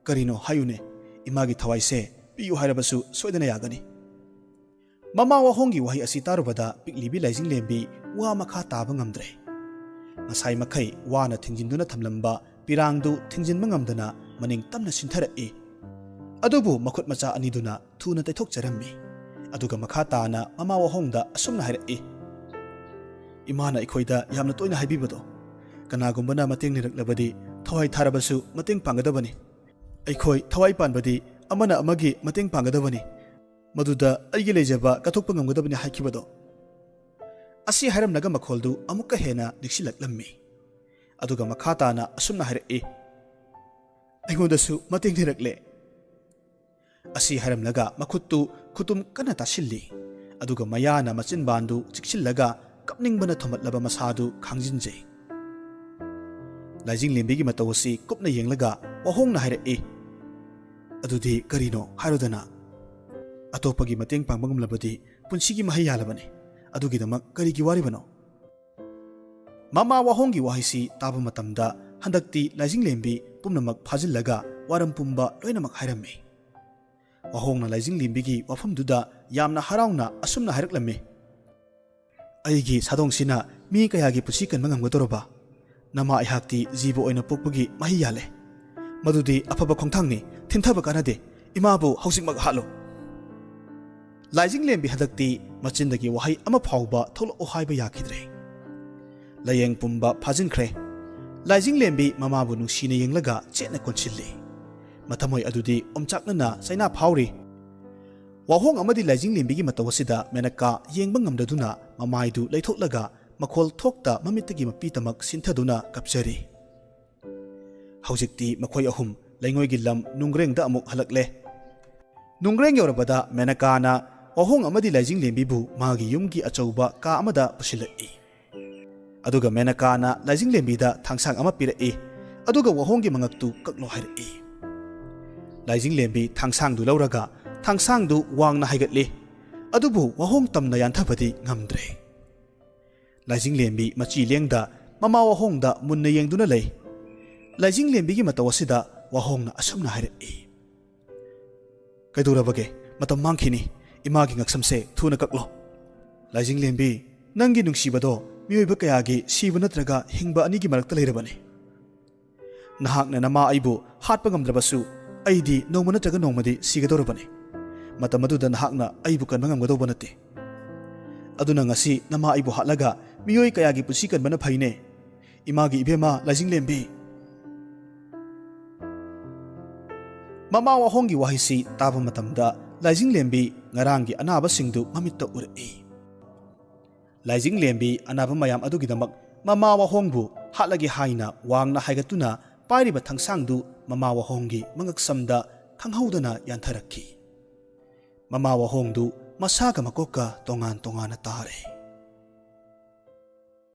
"ꯀꯔꯤꯅꯣ ꯍꯥꯏꯌꯨꯅꯦ, ꯏꯃꯥꯒꯤ ꯊꯋꯥꯏꯁꯦ ꯄꯤꯌꯨ ꯍꯥꯏꯔꯕꯁꯨ ꯁꯣꯏꯗꯅ ꯌꯥꯒꯅꯤ꯫" ꯃꯃꯥ ꯋꯥꯍꯣꯡꯒꯤ ꯋꯥꯍꯩ ꯑꯁꯤ ꯇꯥꯔꯨꯕꯗ ꯄꯤꯛꯂꯤꯕꯤ ꯂꯥꯏꯖꯤꯡꯂꯦꯝꯕꯤ ꯋꯥ ꯃꯈꯥ ꯇꯥꯕ ꯉꯝꯗ꯭ꯔꯦ꯫ ꯉꯁꯥꯏ ꯃꯈꯩ ꯋꯥꯅ ꯊꯤꯡꯖꯤꯟꯗꯨꯅ ꯊꯝꯂꯝꯕ ꯄꯤꯔꯥꯡꯗꯨ ꯊꯤꯡꯖꯤꯟꯕ ꯉꯝꯗꯅ ꯃꯅꯤꯡ ꯇꯝꯅ ꯁꯤꯟꯊꯔꯛꯏ꯫ ꯑꯗꯨꯕꯨ ꯃꯈꯨꯠ ꯃꯆꯥ ꯑꯅꯤꯗꯨꯅ ꯊꯨꯅ ꯇꯩꯊꯣꯛꯆꯔꯝꯃꯤ꯫ ꯑꯗꯨꯒ ꯃꯈꯥ ꯇꯥꯅ ꯃꯃꯥ ꯋꯥꯍꯣꯡꯗ ꯑꯁꯨꯝꯅ ꯍꯥꯏꯔꯛꯏ, "ꯏꯃꯥꯅ ꯑꯩꯈꯣꯏꯗ ꯌꯥꯝꯅ ꯇꯣꯏꯅ ꯍꯥꯏꯕꯤꯕꯗꯣ, ꯀꯅꯥꯒꯨꯝꯕꯅ ꯃꯇꯦꯡ ꯅꯤꯔꯛꯂꯕꯗꯤ ꯊꯋꯥꯏ ꯊꯥꯔꯕꯁꯨ ꯃꯇꯦꯡ ꯄꯥꯡꯒꯗꯕꯅꯤ꯫ ꯑꯩꯈꯣꯏ ꯊꯋꯥꯏ ꯄꯥꯟꯕꯗꯤ ꯑꯃꯅ ꯑꯃꯒꯤ ꯃꯇꯦꯡ ꯄꯥꯡꯒꯗꯕꯅꯤ꯫ ꯃꯗꯨꯗ ꯑꯩꯒꯤ ꯂꯩꯖꯕ ꯀꯠꯊꯣꯛꯄ ꯉꯝꯒꯗꯕꯅꯤ" ꯍꯥꯏꯈꯤꯕꯗꯣ꯫ ꯑꯁꯤ ꯍꯥꯏꯔꯝꯂꯒ ꯃꯈꯣꯜꯗꯨ ꯑꯃꯨꯛꯀ ꯍꯦꯟꯅ ꯅꯤꯛꯁꯤꯜꯂꯛꯂꯝꯃꯤ꯫ ꯑꯗꯨꯒ ꯃꯈꯥ ꯇꯥꯅ ꯑꯁꯨꯝꯅ ꯍꯥꯏꯔꯛꯏ, "ꯑꯩꯉꯣꯟꯗꯁꯨ ꯃꯇꯦꯡ ꯅꯤꯔꯛꯂꯦ"꯫ ꯑꯁꯤ ꯍꯥꯏꯔꯝꯂꯒ ꯃꯈꯨꯠꯇꯨ ꯈꯨꯇꯨꯝ ꯀꯟꯅ ꯇꯥꯁꯤꯜꯂꯤ꯫ ꯑꯗꯨꯒ ꯃꯌꯥꯅ ꯃꯆꯤꯟꯕꯥꯟꯗꯨ ꯆꯤꯛꯁꯤꯜꯂꯒ ꯀꯞꯅꯤꯡꯕꯅ ꯊꯣꯝꯂꯠꯂꯕ ꯃꯁꯥꯗꯨ ꯈꯥꯡꯖꯤꯟꯖꯩ꯫ ꯂꯥꯏꯖꯤꯡꯂꯦꯝꯕꯤꯒꯤ ꯃꯇꯧ ꯑꯁꯤ ꯀꯨꯞꯅ ꯌꯦꯡꯂꯒ ꯋꯥꯍꯣꯡꯅ ꯍꯥꯏꯔꯛꯏ, "ꯑꯗꯨꯗꯤ ꯀꯔꯤꯅꯣ ꯍꯥꯏꯔꯣꯗꯅ? ꯑꯇꯣꯞꯄꯒꯤ ꯃꯇꯦꯡ ꯄꯥꯡꯕ ꯉꯝꯂꯕꯗꯤ ꯄꯨꯟꯁꯤꯒꯤ ꯃꯍꯩ ꯌꯥꯜꯂꯕꯅꯤ꯫ ꯑꯗꯨꯒꯤꯗꯃꯛ ꯀꯔꯤꯒꯤ ꯋꯥꯔꯤꯕꯅꯣ?" ꯃꯃꯥ ꯋꯥꯍꯣꯡꯒꯤ ꯋꯥꯍꯩꯁꯤ ꯇꯥꯕ ꯃꯇꯝꯗ ꯍꯟꯗꯛꯇꯤ ꯂꯥꯏꯖꯤꯡꯂꯦꯝꯕꯤ ꯄꯨꯝꯅꯃꯛ ꯐꯥꯖꯤꯜꯂꯒ ꯋꯥꯔꯝ ꯄꯨꯝꯕ ꯂꯣꯏꯅꯃꯛ ꯍꯥꯏꯔꯝꯃꯤ꯫ ꯋꯥꯍꯣꯡꯅ ꯂꯥꯏꯖꯤꯡꯂꯦꯝꯕꯤꯒꯤ ꯋꯥꯐꯝꯗꯨꯗ ꯌꯥꯝꯅ ꯍꯔꯥꯎꯅ ꯑꯁꯨꯝꯅ ꯍꯥꯏꯔꯛꯂꯝꯃꯤ, "ꯑꯩꯒꯤ ꯁꯥꯗꯣꯡꯁꯤꯅ ꯃꯤ ꯀꯌꯥꯒꯤ ꯄꯨꯟꯁꯤ ꯀꯟꯕ ꯉꯝꯒꯗꯧꯔꯕ? ꯅꯃꯥ ꯑꯩꯍꯥꯛꯇꯤ ꯖꯤꯕ ꯑꯣꯏꯅ ꯄꯣꯛꯄꯒꯤ ꯃꯍꯩ ꯌꯥꯜꯂꯦ꯫ ꯃꯗꯨꯗꯤ ꯑꯐꯕ ꯈꯣꯡꯊꯥꯡꯅꯤ, ꯊꯤꯟꯊꯕ ꯀꯥꯟꯅꯗꯦ꯫ ꯏꯃꯥꯕꯨ ꯍꯧꯖꯤꯛꯃꯛ ꯍꯥꯠꯂꯨ"꯫ ꯂꯥꯏꯖꯤꯡꯂꯦꯝꯕꯤ ꯍꯟꯗꯛꯇꯤ ꯃꯆꯤꯟꯗꯒꯤ ꯋꯥꯍꯩ ꯑꯃ ꯐꯥꯎꯕ ꯊꯣꯛꯂꯛꯑꯣ ꯍꯥꯏꯕ ꯌꯥꯈꯤꯗ꯭ꯔꯦ꯫ ꯂꯥꯏꯌꯦꯡ ꯄꯨꯝꯕ ꯐꯥꯖꯤꯟꯈ꯭ꯔꯦ꯫ ꯂꯥꯏꯖꯤꯡꯂꯦꯝꯕꯤ ꯃꯃꯥꯕꯨ ꯅꯨꯡꯁꯤꯅ ꯌꯦꯡꯂꯒ ꯆꯦꯠꯅ ꯀꯣꯟꯁꯤꯜꯂꯤ꯫ ꯃꯊꯃꯣꯏ ꯑꯗꯨꯗꯤ ꯑꯣꯝꯆꯥꯛꯅꯅ ꯆꯩꯅꯥ ꯐꯥꯎꯔꯤ꯫ ꯋꯥꯍꯣꯡ ꯑꯃꯗꯤ ꯂꯥꯏꯖꯤꯡꯂꯦꯝꯕꯤꯒꯤ ꯃꯇꯧ ꯑꯁꯤꯗ ꯃꯦꯅꯀꯥ ꯌꯦꯡꯕ ꯉꯝꯗꯗꯨꯅ ꯃꯃꯥꯏꯗꯨ ꯂꯩꯊꯣꯛꯂꯒ ꯃꯈꯣꯜ ꯊꯣꯛꯇ ꯃꯃꯤꯠꯇꯒꯤ ꯃꯄꯤ ꯇꯃꯛ ꯁꯤꯟꯊꯗꯨꯅ ꯀꯞꯆꯔꯤ꯫ ꯍꯧꯖꯤꯛꯇꯤ ꯃꯈꯣꯏ ꯑꯍꯨꯝ ꯂꯩꯉꯣꯏꯒꯤ ꯂꯝ ꯅꯨꯡꯒ꯭ꯔꯦꯡꯗ ꯑꯃꯨꯛ ꯍꯜꯂꯛꯂꯦ꯫ ꯅꯨꯡꯒ꯭ꯔꯦꯡ ꯌꯧꯔꯕꯗ ꯃꯦꯅꯀꯥꯅ ꯋꯥꯍꯣꯡ ꯑꯃꯗꯤ ꯂꯥꯏꯖꯤꯡꯂꯦꯝꯕꯤꯕꯨ ꯃꯥꯒꯤ ꯌꯨꯝꯒꯤ ꯑꯆꯧꯕ ꯀꯥ ꯑꯃꯗ ꯄꯨꯁꯤꯜꯂꯛꯏ꯫ ꯑꯗꯨꯒ ꯃꯦꯅꯀꯥꯅ ꯂꯥꯏꯖꯤꯡꯂꯦꯝꯕꯤꯗ ꯊꯥꯡꯁꯥꯡ ꯑꯃ ꯄꯤꯔꯛꯏ꯫ ꯑꯗꯨꯒ ꯋꯥꯍꯣꯡꯒꯤ ꯃꯉꯛꯇꯨ ꯀꯛꯂꯣ ꯍꯥꯏꯔꯛꯏ꯫ ꯂꯥꯏꯖꯤꯡꯂꯦꯝꯕꯤ ꯊꯥꯡꯁꯥꯡꯗꯨ ꯂꯧꯔꯒ ꯊꯥꯡꯁꯥꯡꯗꯨ ꯋꯥꯡꯅ ꯍꯥꯏꯒꯠꯂꯤ꯫ ꯑꯗꯨꯕꯨ ꯋꯥꯍꯣꯡ ꯇꯝꯅ ꯌꯥꯟꯊꯕꯗꯤ ꯉꯝꯗ꯭ꯔꯦ꯫ ꯂꯥꯏꯖꯤꯡꯂꯦꯝꯕꯤ ꯃꯆꯤ ꯂꯦꯡꯗ ꯃꯃꯥ ꯋꯥꯍꯣꯡꯗ ꯃꯨꯟꯅ ꯌꯦꯡꯗꯨꯅ ꯂꯩ꯫ ꯂꯥꯏꯖꯤꯡꯂꯦꯝꯕꯤꯒꯤ ꯃꯇꯧ ꯑꯁꯤꯗ ꯋꯥꯍꯣꯡꯅ ꯑꯁꯨꯝꯅ ꯍꯥꯏꯔꯛꯏ, "ꯀꯩꯗꯧꯔꯕꯒꯦ? ꯃꯇꯝ ꯃꯥꯡꯈꯤꯅꯤ꯫ ꯏꯃꯥꯒꯤ ꯉꯛꯁꯝꯁꯦ ꯊꯨꯅ ꯀꯛꯂꯣ꯫ ꯂꯥꯏꯖꯤꯡꯂꯦꯝꯕꯤ, ꯅꯪꯒꯤ ꯅꯨꯡꯁꯤꯕꯗꯣ ꯃꯤꯑꯣꯏꯕ ꯀꯌꯥꯒꯤ ꯁꯤꯕ ꯅꯠꯇ꯭ꯔꯒ ꯍꯤꯡꯕ ꯑꯅꯤꯒꯤ ꯃꯔꯛꯇ ꯂꯩꯔꯕꯅꯤ꯫ ꯅꯍꯥꯛꯅ ꯅꯃꯥ ꯑꯩꯕꯨ ꯍꯥꯠꯄ ꯉꯝꯗ꯭ꯔꯕꯁꯨ, ꯑꯩꯗꯤ ꯅꯣꯡꯃ ꯅꯠꯇ꯭ꯔꯒ ꯅꯣꯡꯃꯗꯤ ꯁꯤꯒꯗꯧꯔꯕꯅꯤ꯫ ꯃꯇꯝ ꯑꯗꯨꯗ ꯅꯍꯥꯛꯅ ꯑꯩꯕꯨ ꯀꯟꯕ ꯉꯝꯒꯗꯧꯕ ꯅꯠꯇꯦ꯫ ꯑꯗꯨꯅ ꯉꯁꯤ ꯅꯃꯥ ꯑꯩꯕꯨ ꯍꯥꯠꯂꯒ ꯃꯤꯑꯣꯏ ꯀꯌꯥꯒꯤ ꯄꯨꯟꯁꯤ ꯀꯟꯕꯅ ꯐꯩꯅꯦ꯫ ꯏꯃꯥꯒꯤ ꯏꯕꯦꯝꯃ ꯂꯥꯏꯖꯤꯡꯂꯦꯝꯕꯤ꯫ ꯃꯃꯥ ꯋꯥꯍꯣꯡꯒꯤ ꯋꯥꯍꯩꯁꯤ ꯇꯥꯕ ꯃꯇꯝꯗ ꯂꯥꯏꯖꯤꯡꯂꯦꯝꯕꯤ ꯉꯔꯥꯡꯒꯤ ꯑꯅꯥꯕꯁꯤꯡꯗꯨ ꯃꯃꯤꯠꯇ ꯎꯔꯛꯏ꯫ ꯂꯥꯏꯖꯤꯡꯂꯦꯝꯕꯤ ꯑꯅꯥꯕ ꯃꯌꯥꯝ ꯑꯗꯨꯒꯤꯗꯃꯛ ꯃꯃꯥ ꯋꯥꯍꯣꯡꯕꯨ ꯍꯥꯠꯂꯒꯦ ꯍꯥꯏꯅ ꯋꯥꯡꯅ ꯍꯥꯏꯒꯠꯇꯨꯅ ꯄꯥꯏꯔꯤꯕ ꯊꯥꯡꯁꯥꯡꯗꯨ ꯃꯃꯥ ꯋꯥꯍꯣꯡꯒꯤ ꯃꯉꯛꯁꯝꯗ ꯈꯪꯍꯧꯗꯅ ꯌꯥꯟꯊꯔꯛꯈꯤ꯫ ꯃꯃꯥ ꯋꯥꯍꯣꯡꯗꯨ ꯃꯁꯥꯒ ꯃꯀꯣꯛꯀ ꯇꯣꯉꯥꯟ ꯇꯣꯉꯥꯟꯅ ꯇꯥꯔꯦ꯫